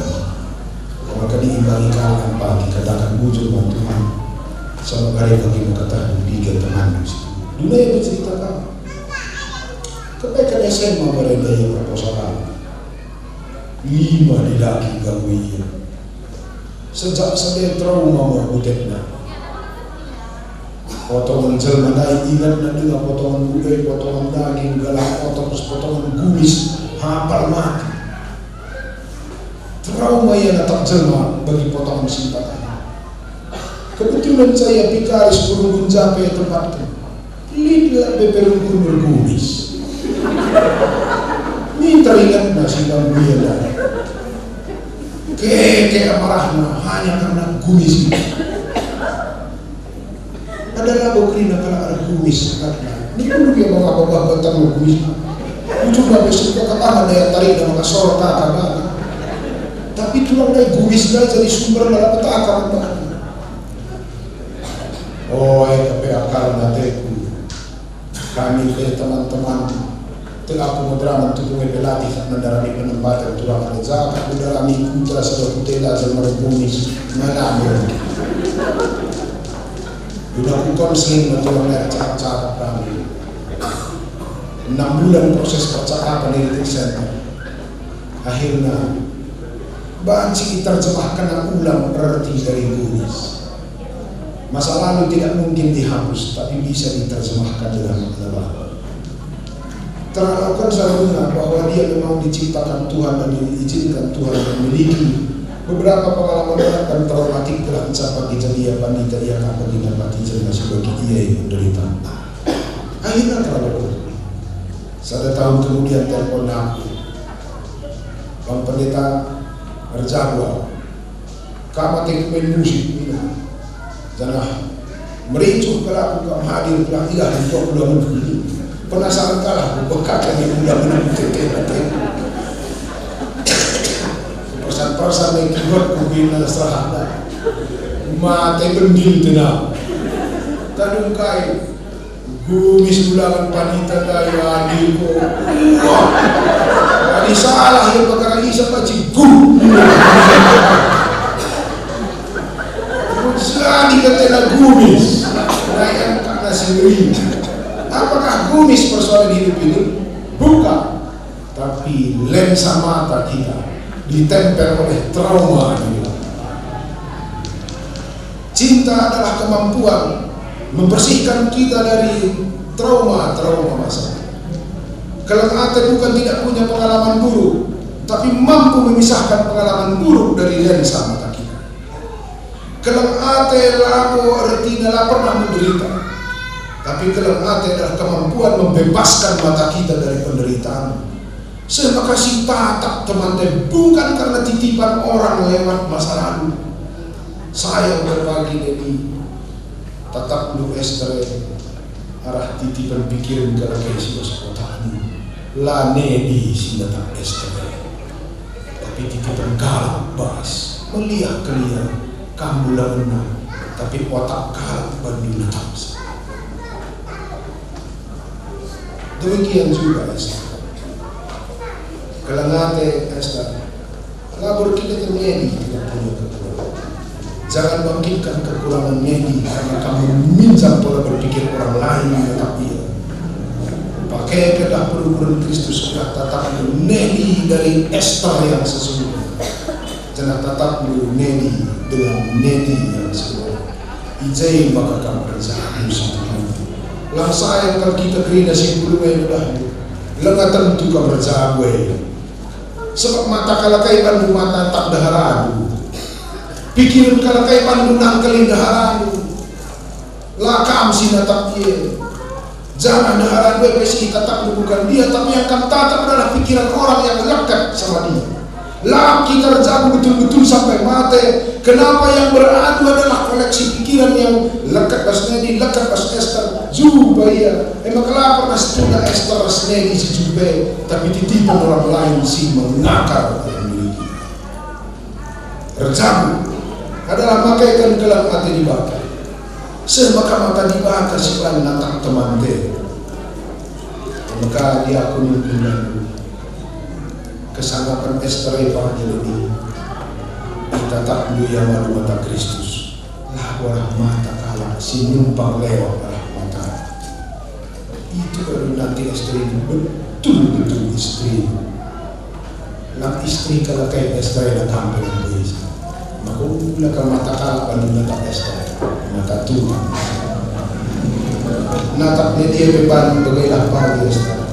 Maka diimbangi kalak empati, katakan bujur man Tuhan. Sama kare bagi maka tah piga temanku si. Duna ia bercerita kam. Kepeken S M A merenda ia perposalan. Lima dilaki ganggu ia. Sejak sende trauma me butekna. Potongan jelma ndai ingetna denga potongan gulai, potongan daging, gelah otok, potongan gumis, hapal mati. Trauma ia natap jelma bagi potongan si empat tadi. Kebetulan saya pikaris kurungun jape tempatken. Lit la pe perungkun ergumis. Minter ingetna si bangku ia ndai. Keke amarahna hanya karena gumis. Ada labo kerina kalak ergumis, katakenna. Ni dulu ia mengapa-apa tang ergumis. Ujungna besok katakan daya tarik dan maka sorot kata bana. Tapi tulang ndai gumis ndai jadi sumber malapetaka bana. Oe, kepe akalna ateku. Kami pe teman-teman, tengah aku moderamen tubuh e pelatih tak mendarami penempatan turang gereja, aku darami kuta sebab kutela jelma ergumis, ngalami. Udah ku konseling me turang e cakap-cakap kami. Enam bulan proses percakapan di retreat center. Akhirna, banci iterjemahkenna ulang erti dari gumis. Masa lalu tidak mungkin dihapus, tapi bisa diterjemahkan dengan makna baru. Teralokkenca guna bahwa dia memang diciptakan Tuhan dan diizinkan Tuhan memiliki beberapa pengalaman berat dan traumatik telah mencapai kita dia pandita ia kata dinapati jelma si bagi ia yang menderita. Akhirna teralokkenca. Sada tahun kemudian telepon aku. Bang Pendeta, erjabu aku. Kam atengku main musik, nina. Janah mericuh kal aku kam hadir, gelah idah engkau ulangen ini. Penasaran kal aku, bekak kami ulangen tete-tete. Persan-persan nai keyboard ku bina serahna. Mate bendil tena. Tadung kai. Gumis ulangen pandita ndai adingku. Wah. Adi salah ia perkara isa pacingku. Jadi katena gumis. Layan karena sendiri. Apakah gumis persoalan hidup ini? Bukan. Tapi lensa mata kita ditempel oleh trauma di dalam. Cinta adalah kemampuan membersihkan kita dari trauma-trauma masa lalu. Keleng ate bukan tidak punya pengalaman buruk, tapi mampu memisahkan pengalaman buruk dari lensa mata kita. Keleng ate labo ertina la pernah menderita, tapi keleng ate adalah kemampuan membebaskan mata kita dari penderitaan. Seh maka si tatap temanta bukan karena titipan orang lewat masa lalu. Saya berbagi, Dedi, tatapndu Ester, Arah titipen pikiren kalak e si bas otakndu, la nedi si natap Ester e. Tapi titipen kalak bas, meliah kelia, kam la ngena, tapi otak kalak bandu natapsa. Demikian juga Ester. Keleng ate Ester. Labo erkiteken nedi tidak punya kekurangan. Jangan bangkitkan kekurangan nedi karena kamu meminjam pola berpikir orang lain menatap ia. Pakaikenlah perukuren Kristus, gelah tatapndu nedi dari Ester yang sesungguhnya. Janah tatapndu nedi dengan nedi yang sesungguhnya. I je maka kam erjabu si Tuhan. Lang sayang kal kita kerina si pulung e, langa tentu kam erjabu e. Sebab mata kalak e bandu mata natap ndaharandu. Pikiren kalak e bandu nangkeli ndaharandu. La kam si natap ia. Janah ndaharandu e pe si itatapndu bukan dia, tapi yang kam tatap adalah pikiran orang yang lekat sama dia. La kita erjabu betul-betul sampai mate. Kenapa yang beradu adalah koleksi pikiran yang lekat bas nedi, lekat bas Ester, jumpa ia. E maka la pernah setunda Ester ras nedi si jumpa e, tapi titipen orang lain si mengakar dalam diri kita. Erjabu adalah makeken keleng ate Dibata. Seh maka mata Dibata si banci natap temanta. Maka diakun nungkun bandu. Kesanggapen Ester e pagi lebih. Itatapndu ia malu mata Kristus. Labo arah mata kalak si numpang lewat arah mata. Itu baru nanti istri betul-betul istri. Lang istri kalak e Ester e la kam pe nanti. Maka ula kal mata kalak bandu natap Ester e. Mata Tuhan. Natap nedi e pe bandu begailah pagi Ester.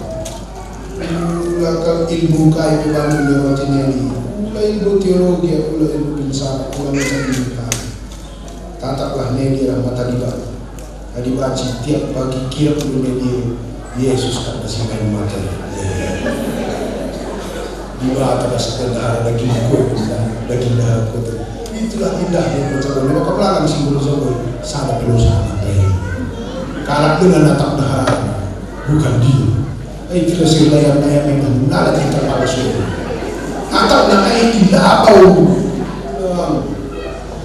Ula kal ilmu kai pe bandu lewati nedi. Ula ilmu teologi, ula ilmu filsafat, ula ilmu kai. Tataplah nedi arah mata Dibata. Adi banci tiap pagi kirap nedi, Yesus kap si main mata. Dibata bas ndehara dagingku, daging ndeharaku. Itulah indahnya perjamuan. Maka pelangan si nggeluh jauh, sada pe dosa mata. Kalak denga natap ndehara, bukan dia. Eh, kira si layar-layar memang nala kita pada suruh. Atau nak eh, tidak tahu.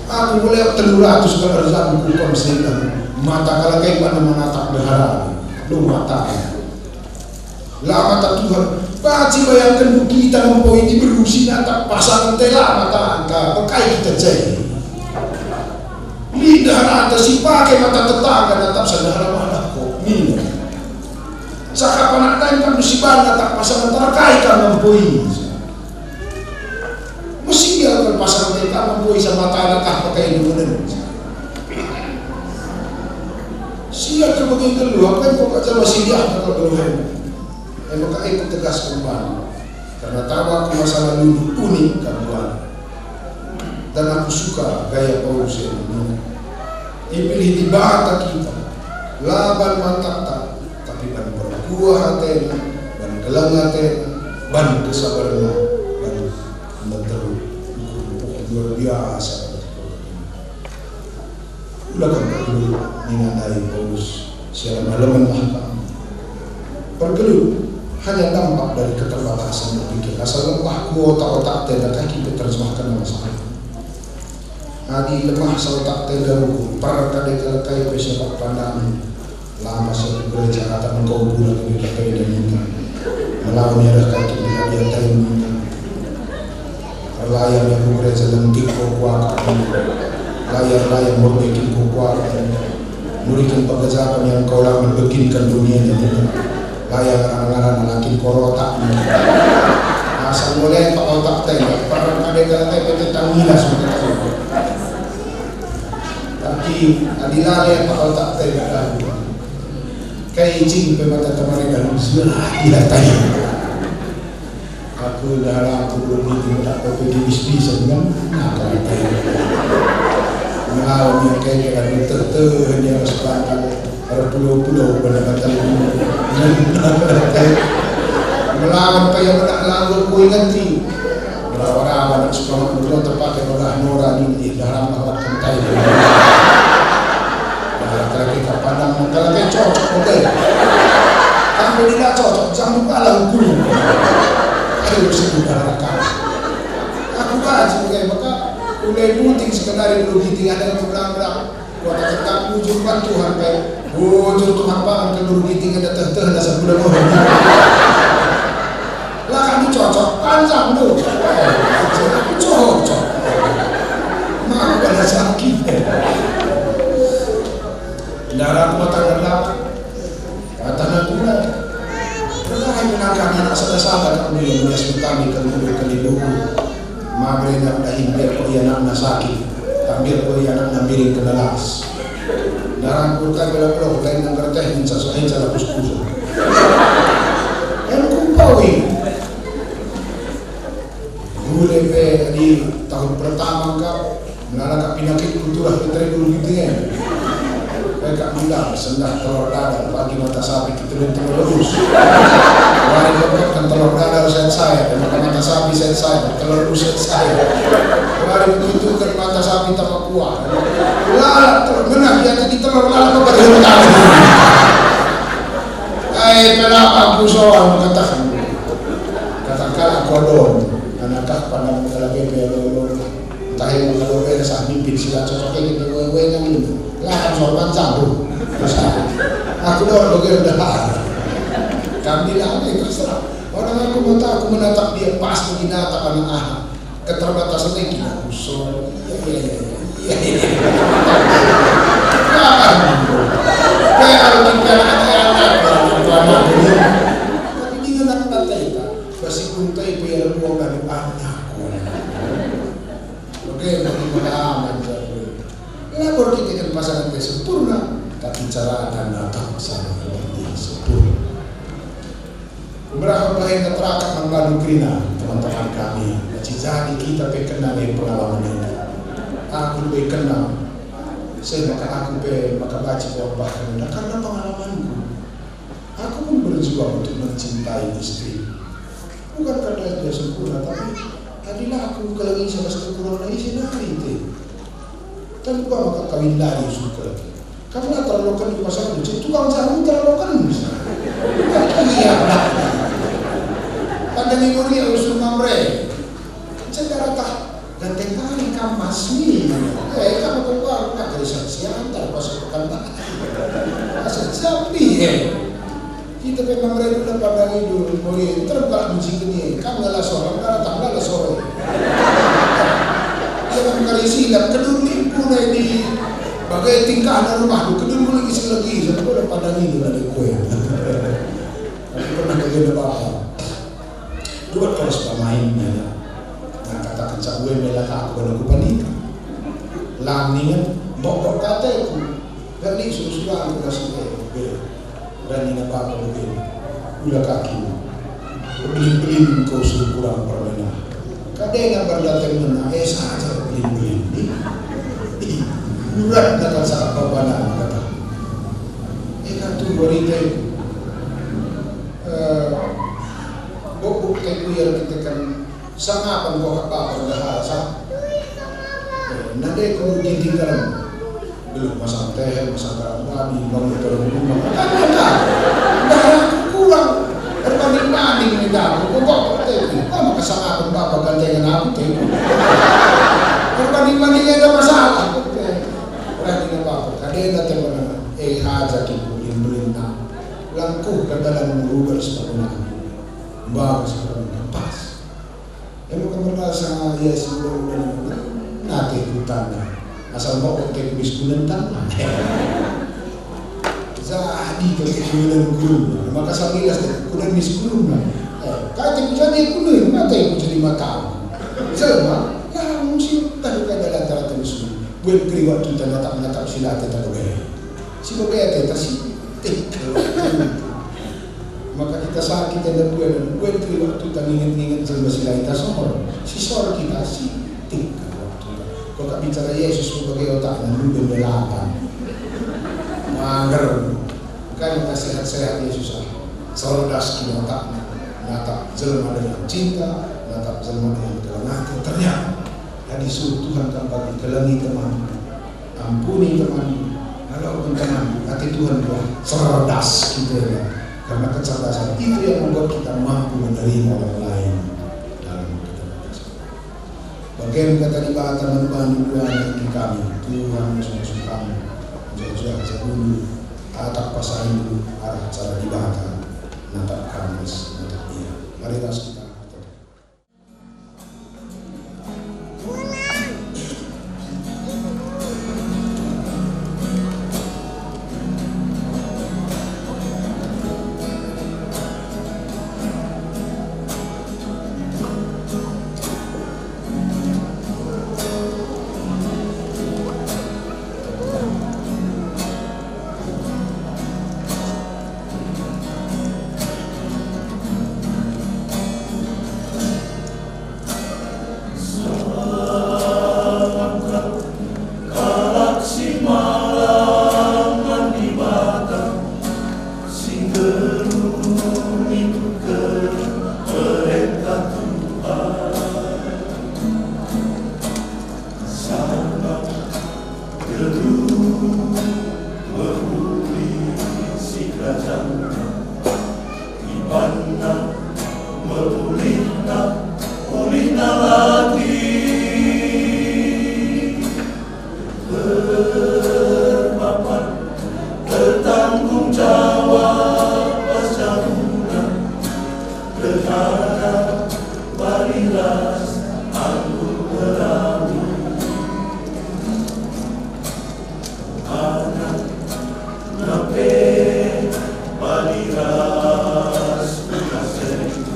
Aku mulai telu ratus kali erjabu ku kam sehingga mata kalak e mana menatap ndehara. Lu mata. La mata Tuhan. Banci bayangken kita ngempoi diberu si natap pasangan tela mata angka, pekai kita cai. Lit ndeharanta si pake mata tetangga natap saudara malah kok nina. Cakap anak dain kan si bana tak pasangan terakai kan ngempoi. Mesial kal pasangan tentang ngempoi sama tanah kah pakai nunggunen. Sial kal bagi nggeluh, apa yang kau kata masih dia kal nggeluh. Eh, maka ikut tegas kembali. Karena taba ku masa lalu unik kal buana. Dan aku suka gaya Paulus yang nina, ipilih Dibata kita, la ban mantapta, tapi ban perkuah atena, ban keleng atena, ban kesabarna, ban meteruk ukur. Wah, luar biasa. Ula kam pergelut, nina ndai Paulus, sialah malemenlah kam. Pergelut hanya dampak dari keterbatasan berpikir. Asal lemah kuota otakta, enda kai kita terjemahken masalah. Adi lemah sa otakta, enda rukur, per kade kalak kai pe siapa pandangen. Lama siap gereja, kata engkau pulang ke P K P dan minta melawan ya dah kaki di hadiah tahu minta. Erlayar ya ku gereja lentik ko kuaka. Layar-layar merbekin ko kuaka. Nurikan pekerjaan yang kau lakukan beginkan dunia ini. Layar anak-anak lakin korotak. Asal mulai pak otak teh, pernah ada kata teh tentang milas begitu. Tapi adilale pak otak teh. Kai icing pe mata temari dan sudah didatai. Aku dah aku belum itu tak kau pergi bis-bisan kan? Nah, kau datai. Melawan yang kayak kira terteh dia harus bangkit. Erpulau-pulau benda batal. Melawan paya bedak lagu ku inganti. Rawa-rawa nak suka mengkulo terpakai belah nora di dalam awak kentai. Nah, Laki kapandang maka laki cocok, oke. Kamu tidak cocok, jangan lupa lah hukum. Ayo, sibuk neraka. Aku baca, oke, maka mulai puting sekedar dulu gitu, ada yang berang-berang. Kota tetap bujur man Tuhan pe. Bujur Tuhan pangan ke guru kiting ada teh-teh dasar budak orang. Lah kami cocok, panjang tu. Cocok. Mau pada sakit. Darat mata gelap. Kata guna. Berkah menangkan anak sada-sada kami yang bias kami ke guru ke libuku. Mabre nak dahin biar ko ia anakna sakit, tak biar ko ia anakna miring kena las. Daran purta bela beloh, lain nang kerteh ngenca, so ngenca lapus kusur. Kan kumpawi. Gule pe di tahun pertama kap, melala kap pinakit kultura Petri dulu gitu ya. Mereka bilang, sendah telur dadar, pagi mata sapi, kita telur rebus. Wari lengkapkan telur dadar set saya, dan mata, mata sapi set saya, telur rebus set saya. Wari begitu kan mata sapi tambah kuah. Lalap telur, ngena dia tadi telur lalap apa berhenti. Ai, kenapa aku soal katakan? Katakan aku adon, anak kah pandang dalam bebe adon. Ntah e maka dope sah mimpin si la cocok e kita we-we nang ini. Lah kan sorban campur. Terus aku, aku doang bagi udah. Kami lah, eh, terserah. Orang aku mata aku menatap dia pas lagi natap anak anak. Keterbatasan lagi aku soal. Iya, iya, iya, iya. Iya, iya. Kapan? Kayak kalau kita anak-anak, anak-anak ini. Tapi dia nggak kata itu. Pasti kuntai biar buang dari anakku. Oke, bagi pengalaman, Labor kita kan pasangan yang sempurna, tapi cara akan datang sama yang sempurna. Kuberapa bahaya terakap membantu kerina, teman-teman kami. Jadi, jadi kita pe kena nih pengalaman ini. Aku lebih kenal. Saya maka aku pe maka baca bahwa bahkan karena pengalamanku. Aku pun berjuang untuk mencintai istri. Bukan karena dia sempurna, tapi adilah aku kalau ingin salah satu kurang dari isi nari itu. Tapi gua maka kawin dari suka. Kamu lah terlalu kan di pasar itu, tukang jamu terlalu kan. Iya. Pada minggu dia usung mamre. Secara tak ganteng kali kamas ni. Eh, kamu keluar, tak ada saksian, tak pas bukan tak. Masa jambi, eh. Kita memang rela pandang itu, mulai terbuka kunci kini. Kamu ngalah sore, ngalah tak ngalah sore. Jangan kali silap, kedun lingku di bagai tingkah dan rumah tu, kedun mulai isi lagi. Saya boleh pandang itu dari kue. Aku pernah kerja apa-apa. Dua terus pemainnya. Nah, kata kencak gue mela aku kalau aku panik. Lang ningen, bok-bok kateku. Gak nih suruh-suruh aku kasih gue. Berani napa aku begini. Ulah kaki. Belin-belin kau suruh kurang permainan. Kadena berdatang mena, eh saja belin-belin. Ih, ih, urat datang saat bapak kata. Eh, kan tuh berita itu. Eh, bok-bok teku yang kita kan Sangapen kok kapa berdahal, sa? Eh, nande ku ginting garam. Belum masang teh, masang garam babi, bang betul rumah. Kan ada. Dah aku kurang. Berbanding-banding nih dah. Kok kok teh. Kok maka sangapen bapa gantengan aku teh. Berbanding-banding ada masalah. Oke. Orang ini apa? Kadena teh mana? Eh, aja ki belin-belin nak. Langkuh ke dalam rubel sepenuhnya. Bagus, pas. Emu kan merasa ia si muda-muda nate kutana. Asal mau oke kumis kunentang. Jadi ke kunen guru. Maka sambilas deh, kunen mis guru. Eh, kata ku jadi kunen, mata ku jadi mata. Jelma, langsung tadi kada lantaran terus. Buat keri waktu tatap-natap silate tak boleh. Si bebete ta sitik. Maka kita sakit enda bulan, bulan keri waktu ta nginget-nginget jelma si lain ta sohor. Si sohor kita sitik waktu ta. Kok tak bicara Yesus sebagai otak dan duduk delapan. Mager. Kan maka sehat-sehat Yesus ah. Cerdas kita otakna. Natap jelma dengan cinta, natap jelma dengan kelengahan. Ternyata, jadi suruh Tuhan kan bagi kelengi teman. Ampuni teman. Kalau teman, ate Tuhan buah cerdas kita ya. Karena kecerdasan itu yang membuat kita mampu menerima orang lain dalam keterbatasan. Bagian kata Dibata man bandu dua anak kami, Tuhan mesuh-mesuh kamu, juah-juah saja dulu, tatap pasaindu arah cara Dibata, natap kamas, natap ia. Mari ras kita. Kalak si malang man Dibata, si nggeluh ngikutken perentah Tuhan. Sabap nggeluh mehuli sikerajanna, ibanna mehulina, ulihna latih. Terpapan, tertanggung jawab pas jabuna, terhadap bali ras anggur perahu. Anak nape bali ras kuasa itu.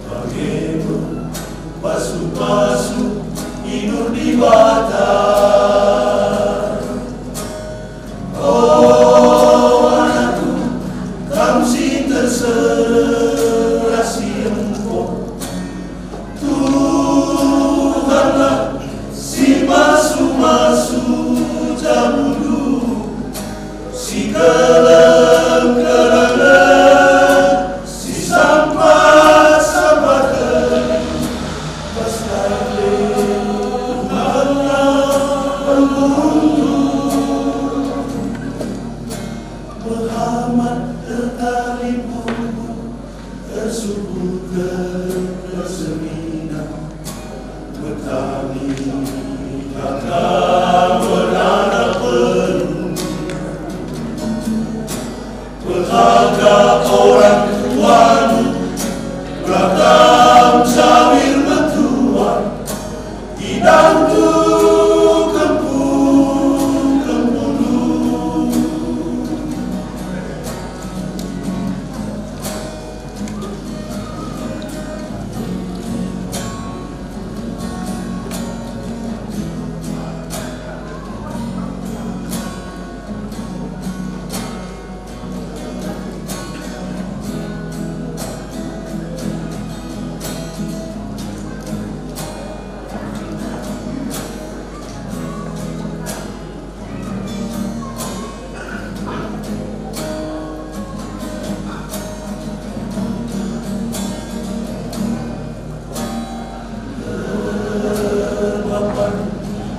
Bage me pasu-pasu idur Dibata. O anakku, kam si terserah si empo, Tuhanlah si masu-masu jabundu. Si keleng-kelengken, si sampat-sampatken, pas kade Allah pengurungndu. Muhammad tertali punggung, tersuburken persemina. Metani kata beranak penuh. Pelaka orang tuandu, pelaka cawir metua, idahndu kempung-kempungndu.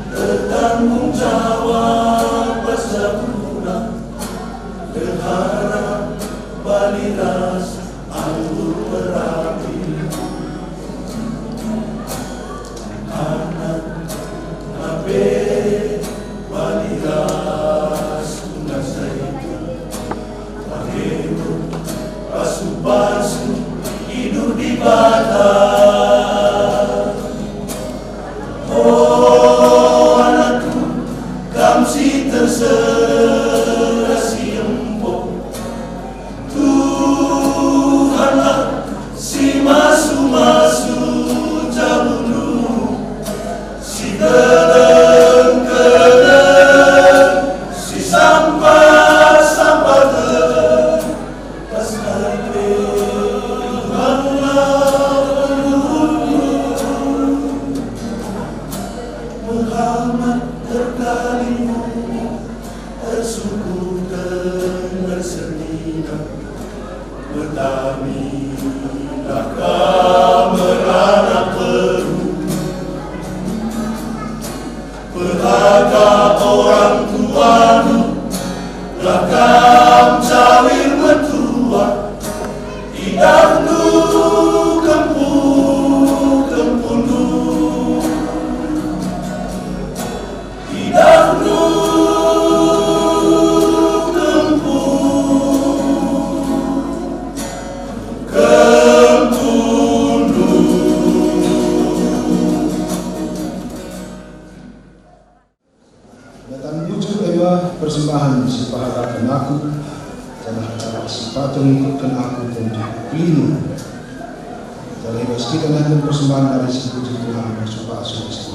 Bertanggung jawab pas jabuna, berharap bali ras anggur perapi. Anak nape bali ras kuasa itu, bage me pasu-pasu idur Dibata. O anakku, kam si terserah si empo, Tuhanlah si masu-masu jabundu, si keleng-keleng, si sampat-sampatken, pas kade Allah Lino. Janah i bas kita nangkun persembahen ari si puji Tuhan, persembahen asuh-asuh.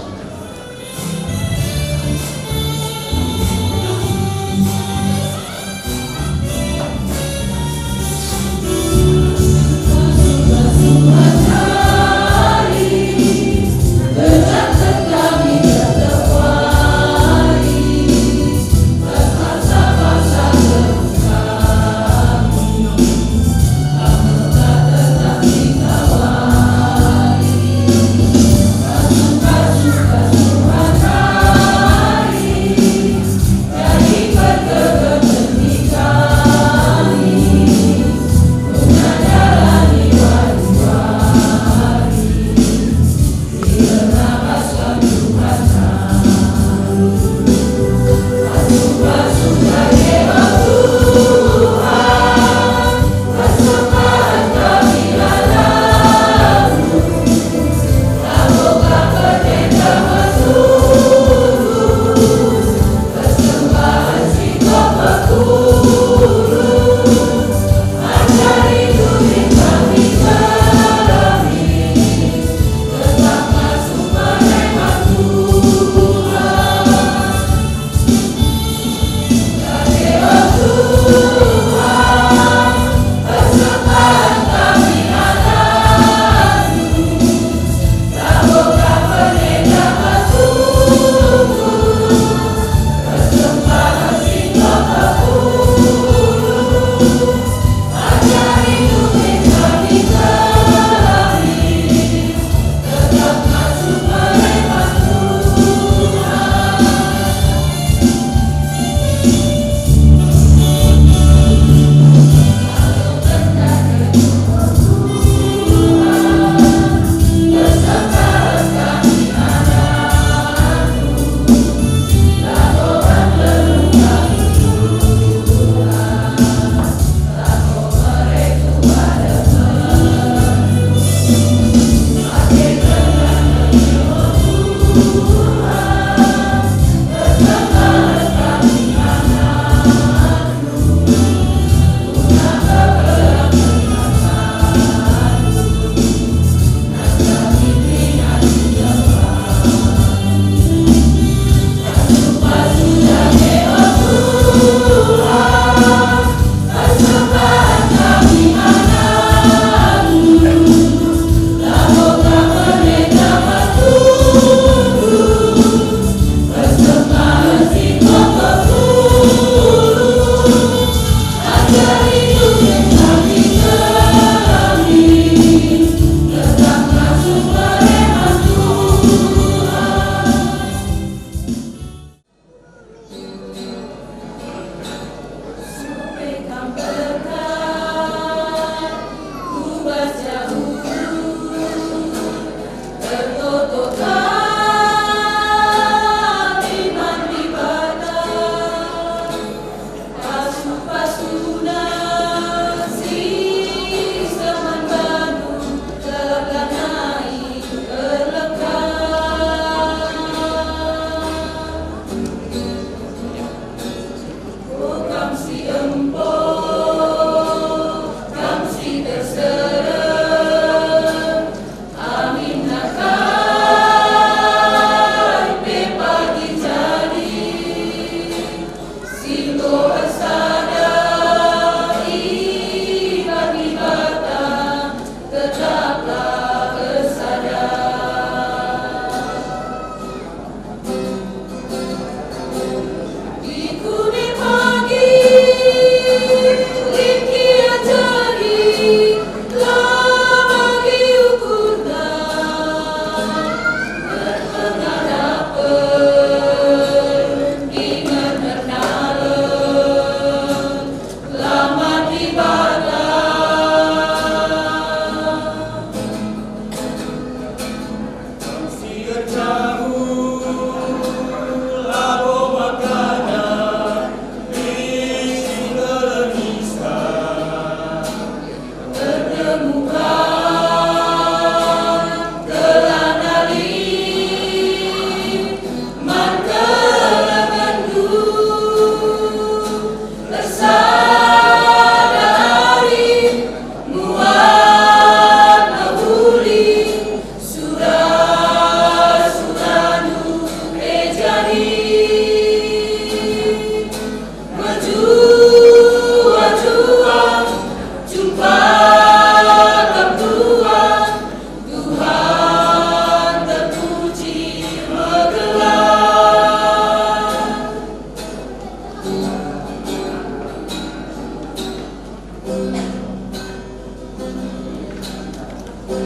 Sope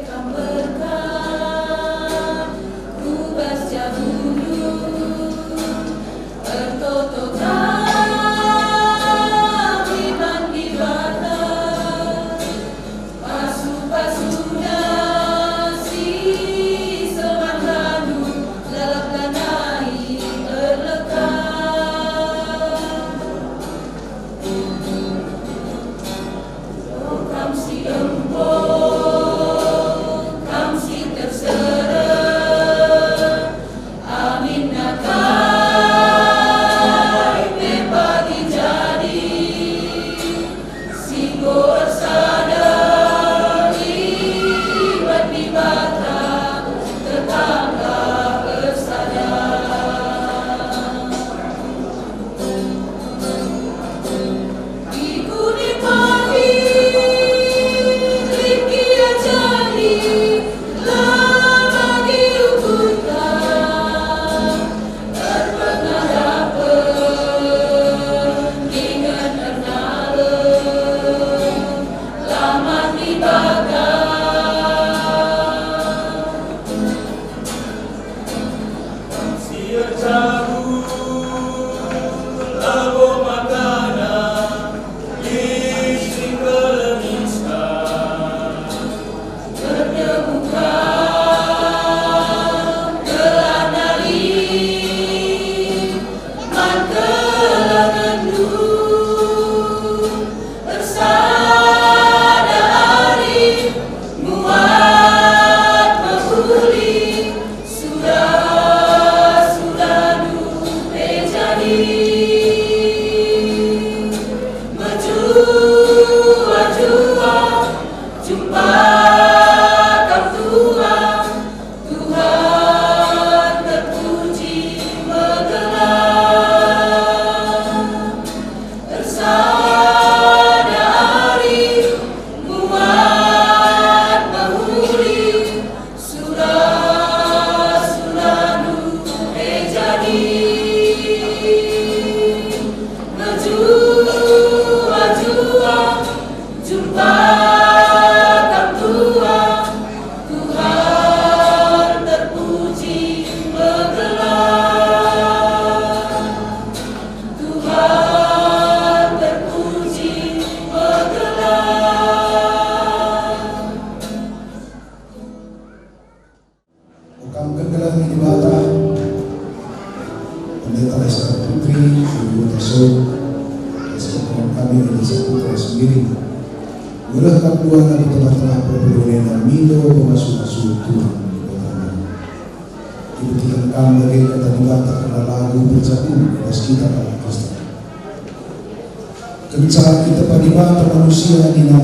kam berkat ku bas jabundu, ertoto kami man Dibata. Pasu-pasuNa si seh man bandu lalap lanai erlekat. O kam si empo, kam si tersereh, aminna kai pe pagi jadi, si enggo ersada i bas Dibata, tetangga ersada. Si erjabu labo matana, lit si engkeleng Insta. Erdebuka gelarna lit man kelengenndu. Ersada ari muat mehuli, sura-surandu pe jadi. Mejuah-juah jumpa kam Tuhan, Tuhan terpuji megelar. Ersada ari muat mehuli, sura-surandu pe jadi. Mejuah-juah jumpa kam Tuhan, Tuhan terpuji megelar. Tuhan terpuji megelar. O kam kegeluhen Dibata, Pendeta Lester Putri, Ibu Taso, Sekretaris kami, Elisa Putra Sembiring. Geleh kam dua lagu tengah-tengah perpulungen mindo pemasu-masu Tuhan Dibata. Ibutiken kam bage kata Dibata kerna lagu perjabu i bas Kitab Kalak Kristen. Kenca itepa Dibata manusia nina,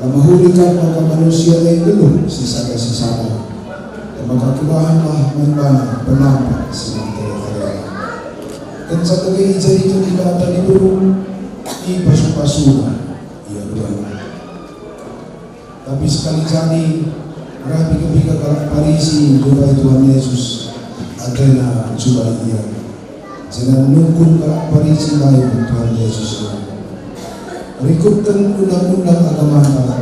"La mehuli kap maka manusia e nggeluh si sada si sada, e maka kebahanlah man bana penampat si ertele-tele." Kenca bage ijadiken Dibata diberu, ipasu-pasuNa ia ruana. Tapi sekali jadi, reh piga-piga kalak Parisi njumpai Tuhan Yesus, atena ncubai Ia. Janah nungkun kalak Parisi ndai man Tuhan Yesus e, "Rikutken undang-undang agamanta,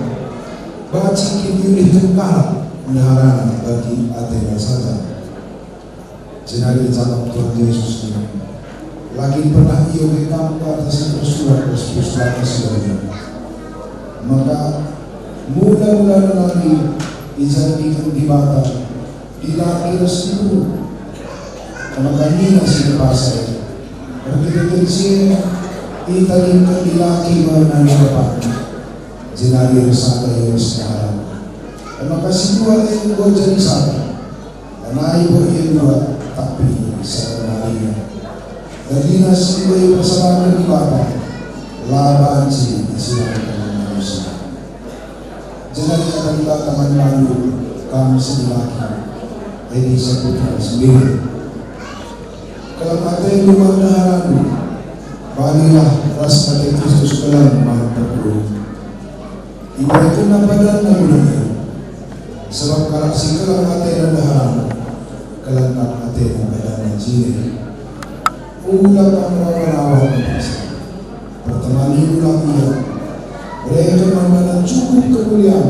banci kin iulihken kalak ndeharana bagi atena saja?" Jenari ijabap Tuhan Yesus nina, "La kin pernah ioge kam kata si tersurat ras Pustaka Si Badia? Maka mula-mula nari ijadiken Dibata dilaki ras diberu." Maka nina si depasa e, "Erkiteken si e, itadingken dilaki me nande bapakna, jenari ersada ia ras ndeharana." Maka si dua e enggo jadi sada. Lanai bo ia dua, tapi sada nari nge. Dagina si enggo ipersadaken Dibata la banci isidangken manusia. Jenari kata Dibata man bandu, kam si dilaki, Elisa Putra Sembiring. Keleng atendu man ndaharandu, balilah ras ate Kristus keleng man perpulungen. IberehkenNa padanNa guna ia. Sebab kalak si keleng atena ndaharanna, keleng kap atena padanna jine. Ula kam rawa-rawa ku bas. Pertemanilah ia. Bereken man bana cukup kemulian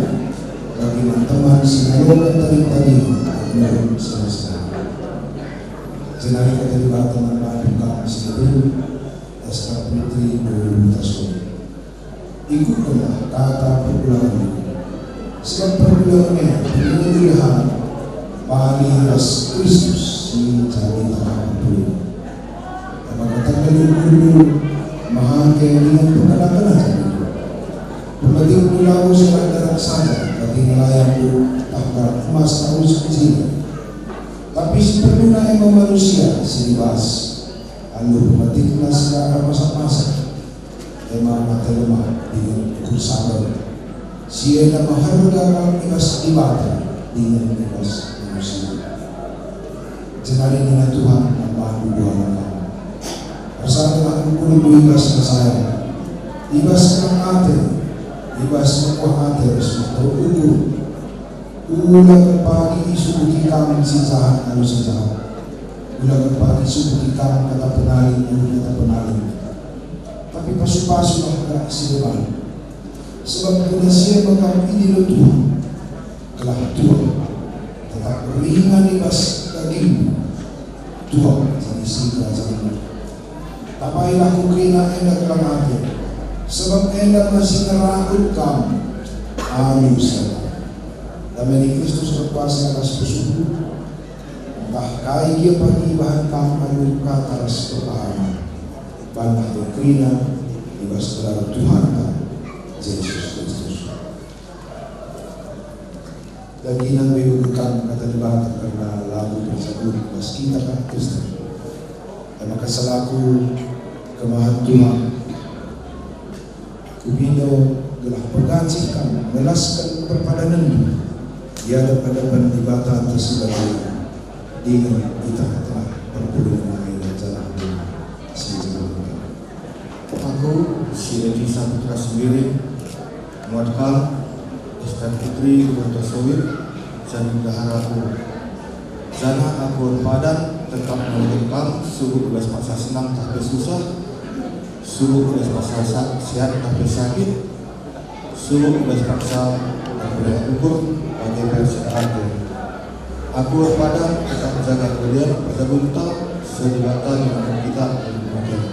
bagi man teman si ngaloken tading-tadingen alu senang-senang. Jenari kata Dibata man bandu kam si deban, Ester Putri, Guru Tasuri. Ikutkenlah kata perpulungenndu. Sebab perpulungen e perpulungen Tuhan, bali ras Kristus si jadi tangah perpulungen. Maka tanggal ukur dulu, mahake dengan perkara-kara tadi. Pemetikndu labo secara darat saja, bagi nelayan tu tah perak emas tawus kecil. Tapi si perluna emang manusia si dibas. Alu pemetikna secara masak-masak. Emang ate lemah dingen ukur sabar. Si enda meherga kal i bas Dibata dingen i bas manusia. Jenari nina Tuhan man bandu dua kalak, "Ersalah ukur i bas kesayangen, i bas keleng ate, i bas mekuah ate ras mehteruk ukur. Ula ket pagi isubuki kam si jahat alu si jahat. Ula ket pagi isubuki kam kata penalin alu kata penalin. Tapi pasu-pasulah kalak si deban. Sebab guna si e me kam idilo Tuhan, gelah Tuhan tetap ringan i bas dagingndu, Tuhan jadi si kerajainna. Tapailah ku kerina enda keleng ate, sebab enda me si ngerakut kam alu sada. Dame ni Kristus erkuasa i bas pusuhndu. Ntah kai gia pagi ibahan kam alu kata ras perpahamen, banlah kerina i bas gelar Tuhanta Jesus Kristus." Dagina nggo ibegeken kata Dibata kerna lagu perjabu bas kita kalak Kristen. E maka selaku kemahan Tuhan, kupindo gelah pengajih kam melasken perpadanenndu i adep-adepen Dibata ntah si bage dingen i tengah-tengah perpulungen enda janah si jeruhken. Aku, si Edi Saputra Sembiring, muat kam, Ester Putri, Gubernur Sowir, jadi bendahara aku. Janah aku erpadan tetap ngaloken kam, subuk i bas paksa senang tah pe susah, subuk i bas paksa sa-, sehat tah pe sakit, subuk i bas paksa erpulih ukur, bage pe erceda ate. Aku erpadan tetap jaga kebadian perjabunta, seh Dibata nina kita alu kematian.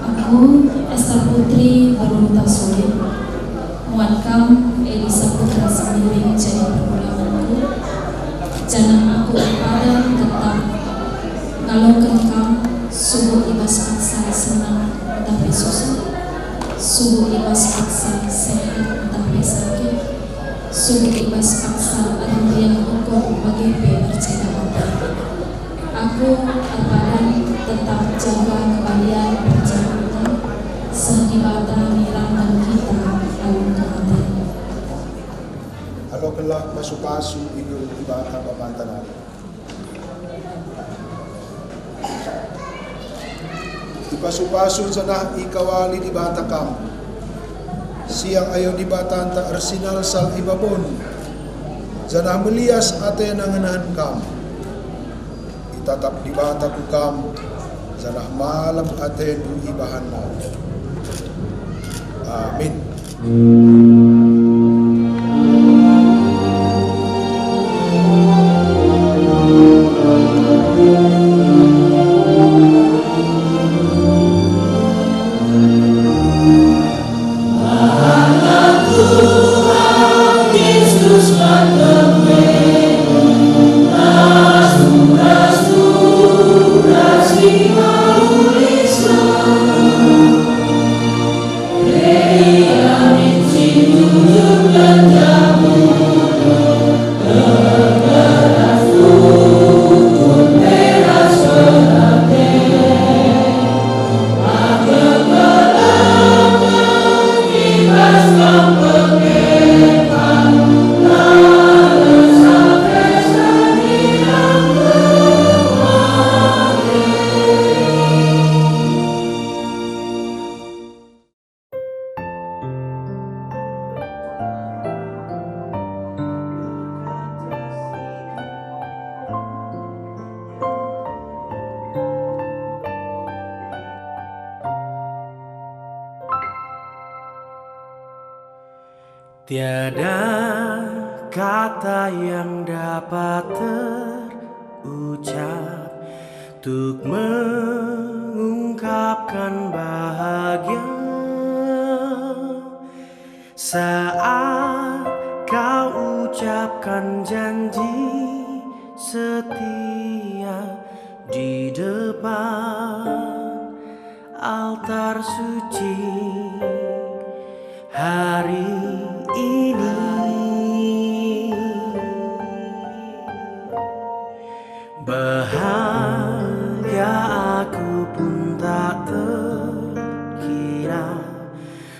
Aku, Ester Putri, Barunta Sulit, muat kam, Edi Saputra Sembiring jadi perpulungenku, janah aku erpadan tetap ngaloken kam, subuk i bas paksa senang tah pe susah, subuk i bas paksa sehat tah pe sakit, subuk i bas paksa erpulih ukur bage pe erceda ate. Aku erpadan tetap jaga kebadian perjabunta, seh Dibata nirangken kita alu kematian. Alokenlah pasu-pasu i geluh Dibata Bapanta nari. Ipasu-pasu janah ikawali Dibata kam. Siang ayo Dibatanta ersinalsal i babon, janah melias atena ngenehen kam. Itatap Dibata ku kam, janah malem atendu ibahanNa. Amin. Tiada kata yang dapat terucap untuk mengungkapkan bahagia saat kau ucapkan janji setia di depan altar suci hari ini. Bahagia aku pun tak terkira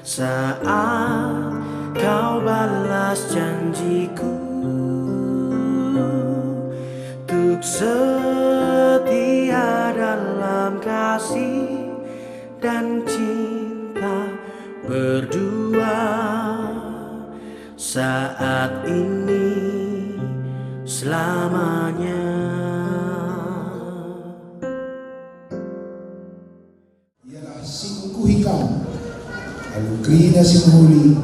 saat kau balas janjiku untuk setia dalam kasih dan cinta berdua saat ini selamanya. Ialah si ngukuhi kam alu kerina si mehuli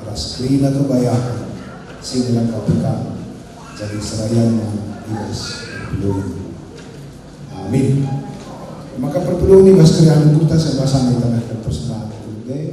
ras kerina kebayaken si ngelengkapi kam jadi serayanna i bas perpulungen. Amin. Maka perpulungen i bas keriahen ukurta seh basana itangihken persembahen ukur ndai.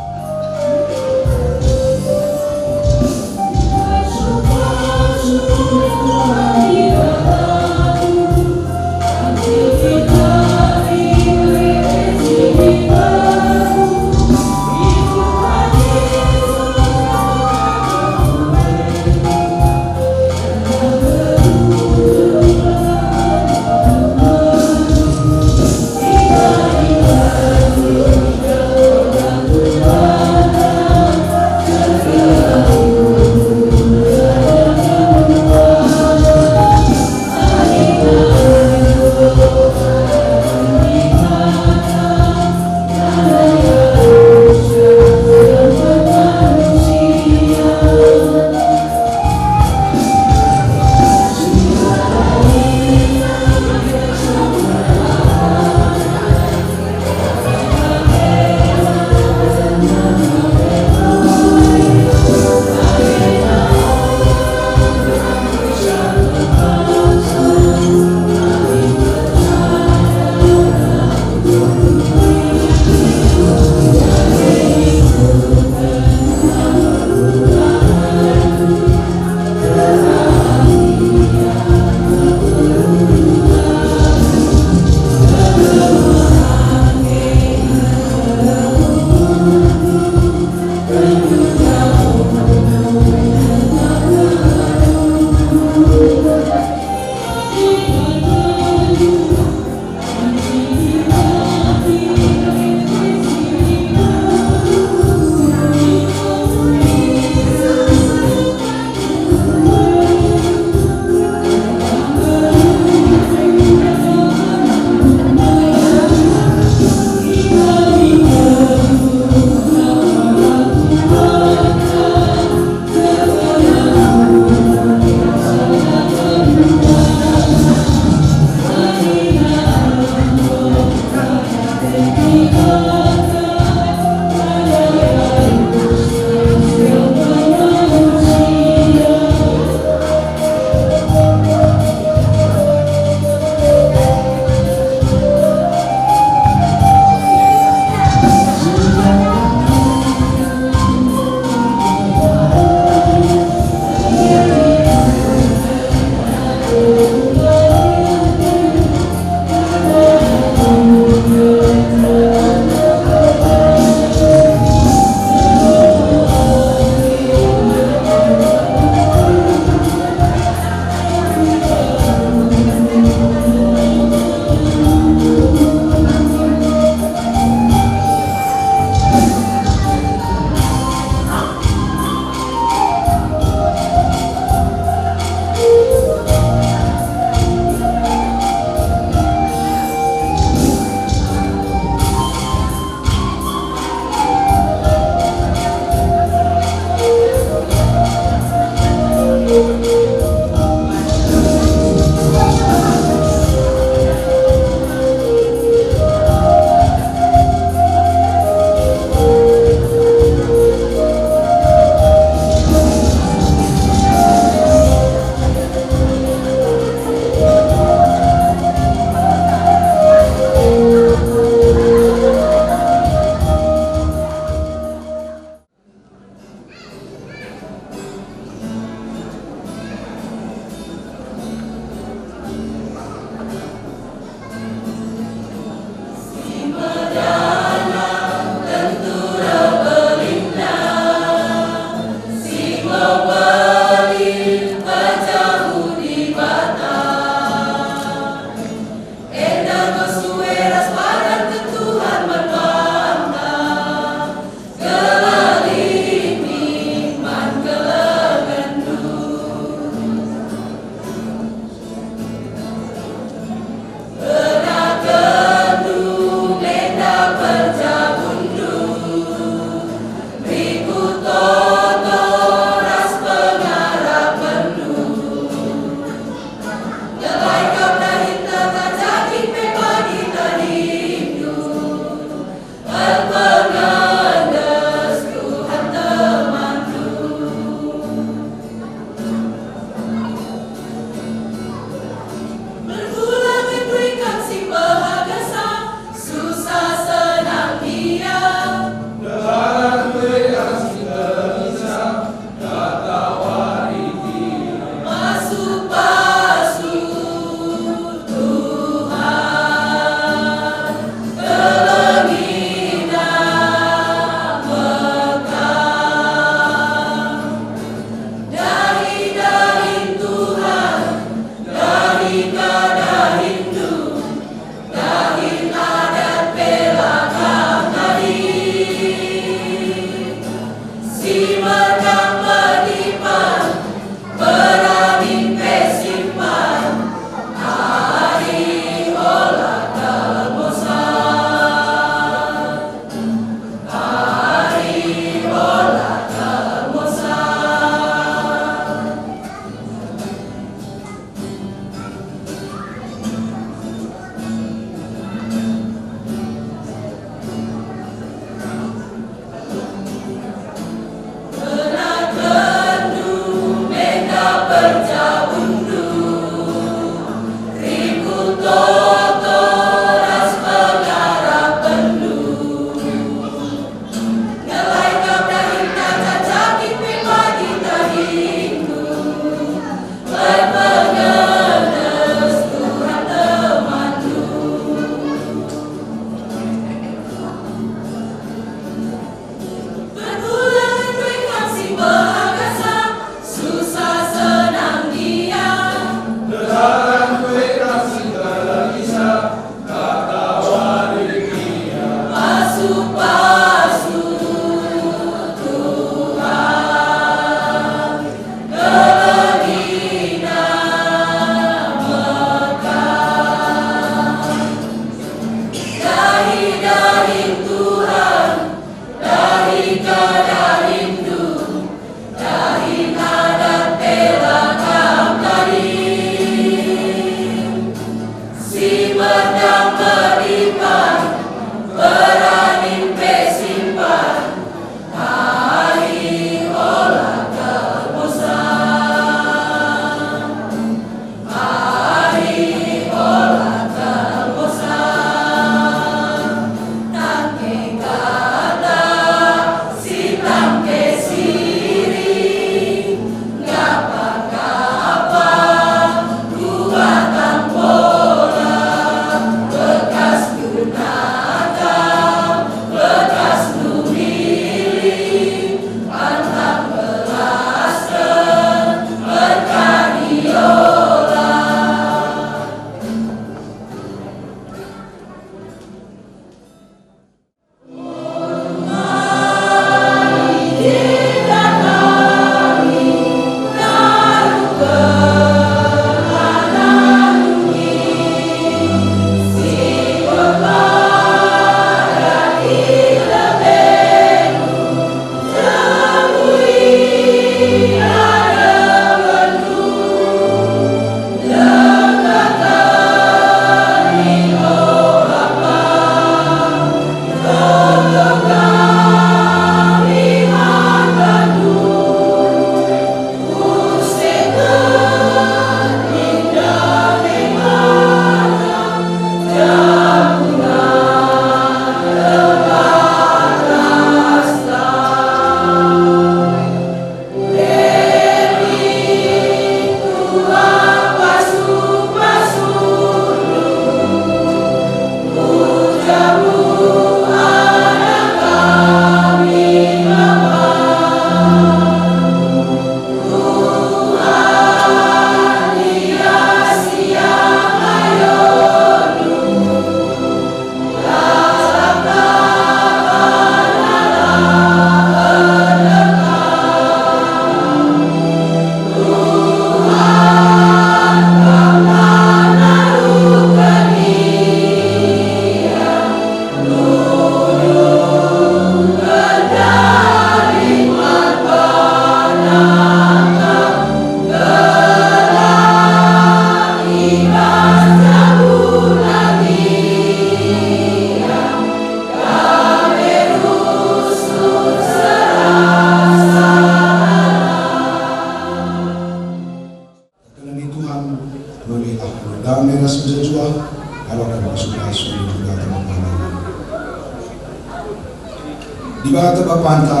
Dibata Bapanta,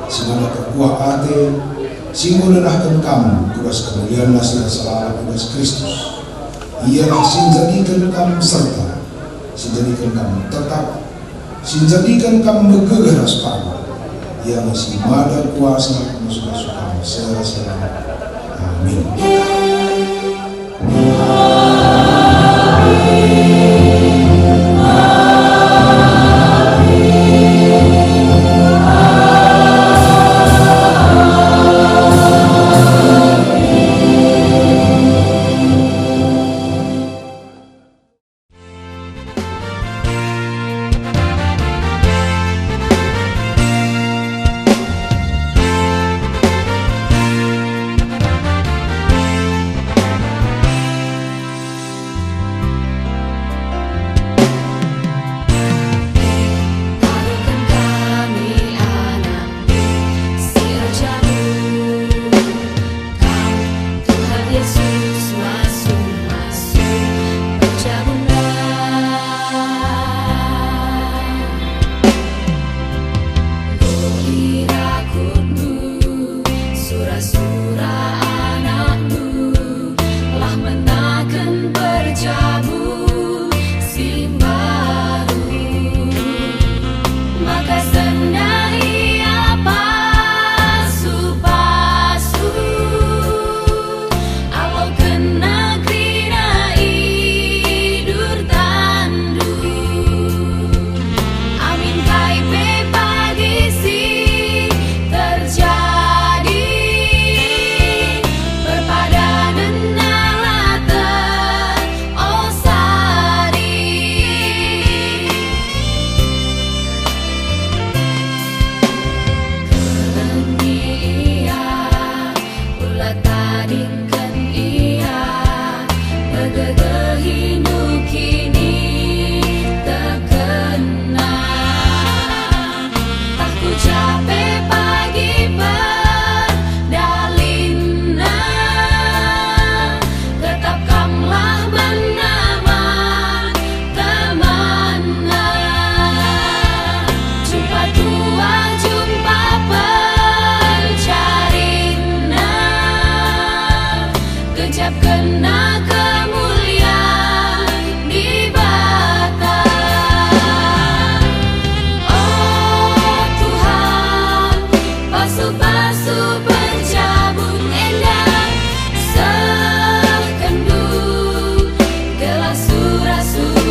si mada perkuah ate, si enggo ngenahken kam ku bas kemulianNa si rasa lalap i bas Kristus. Ialah si njadiken kam serta si njadiken kam tetap, si njadiken kam megegeh ras pagu. Ia me si mada kuasa mesuh-suh kam sera-sera. Amin. Taruhken kami anak si erjabu. Kam, Tuhan Yesus, masuk-masuk perjabunna. Enggo irakutndu sura-sura anakndu, lah menaken perjabu si mbaru. Maka sendah ia pasu-pasu, aloken negeriNa idur tandu. Amin kai pe pagi si terjadi, perpadanenNa la terohsari. Kelengi ia, ula tadingken ia, pegegehindu kinitekenna. Tah ku ja pe pagi perdalinna, tetap kamlah man temanna. Jumpa tua, jumpa pencarinna, gejapkenna kemulian Dibata. O Tuhan, pasu-pasu perjabun enda, sehkenNdu gelah sura-surana.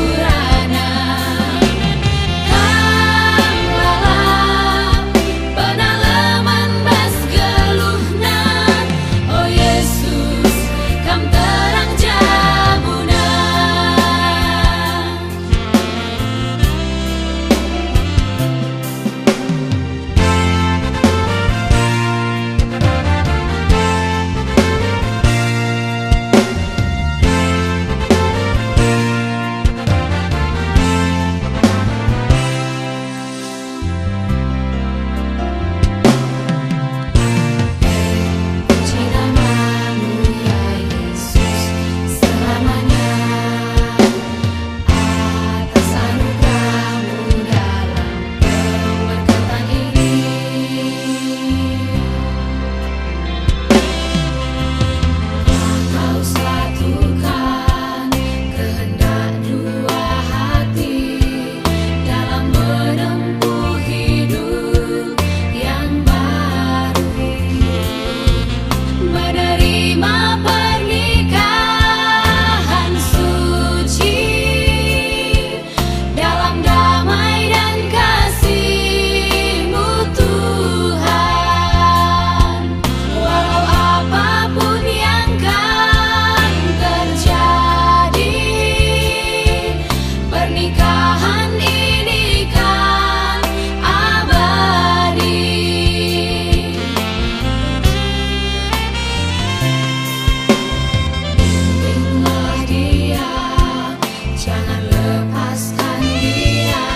Kam lalap penaleman bas geluhna, o Yesus, Kam terang jabuna. Atas anugerah-Mu dalam pemberkatan ini, telah Kau satukan kehendak dua hati dalam menempuh hidup yang baru, menerima pernikahan suci dalam damai dan kasih-Mu, Tuhan. Walau apapun yang kan terjadi, pernikahan ini kan abadi. Bimbinglah dia, jangan lepaskan dia,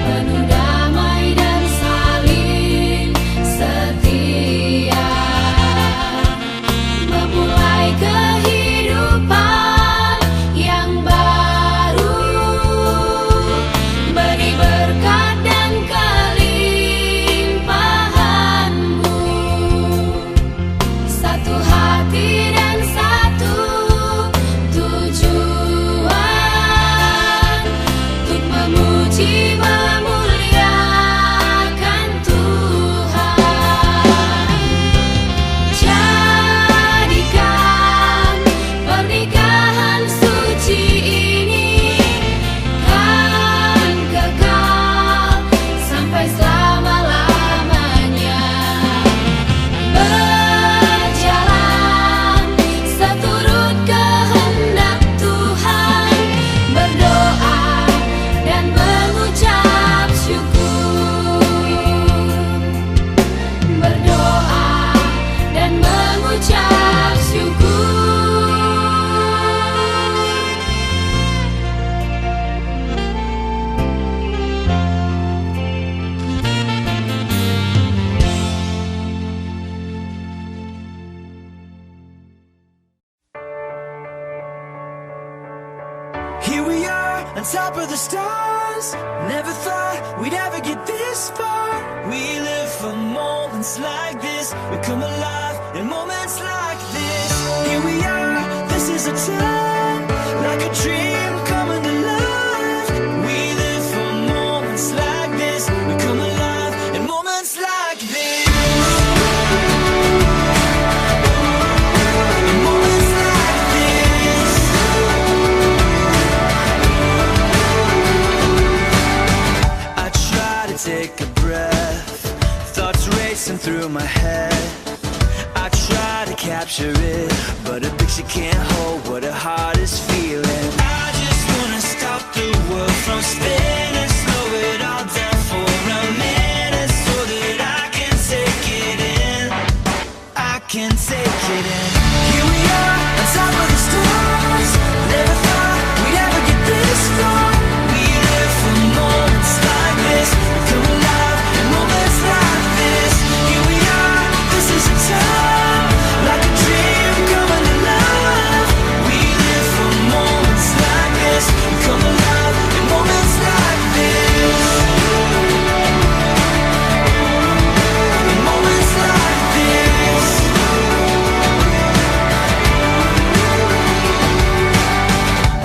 penuh damai dan saling setia. Memulai kehidupan yang baru, But the stars never thought we'd ever get this far. We live for moments like this. We come alive in moments like this. Here we are, this is a time, like a dream coming to life. We live for moments like this. We come alive in moments like this. In moments like this. I try to take a breath, thoughts racing through my head. I try to capture it, but a picture can't hold what a heart is feeling. I just wanna stop the world from spinning, slow it all down for a minute, so that I can take it in. I can take it in. Here we are, on top of the stars. Never thought we'd ever get this far. We live for moments like this. We come alive in moments like this. Here we are, this is a time, like a dream coming alive. We live for moments like this. We come alive in moments like this. In moments like this.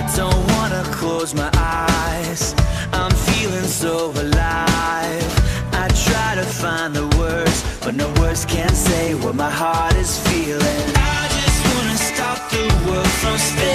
I don't wanna close my eyes. I'm feeling so alive. I try to find the words, but no words can say what my heart is feeling. I just wanna stop the world from spinning.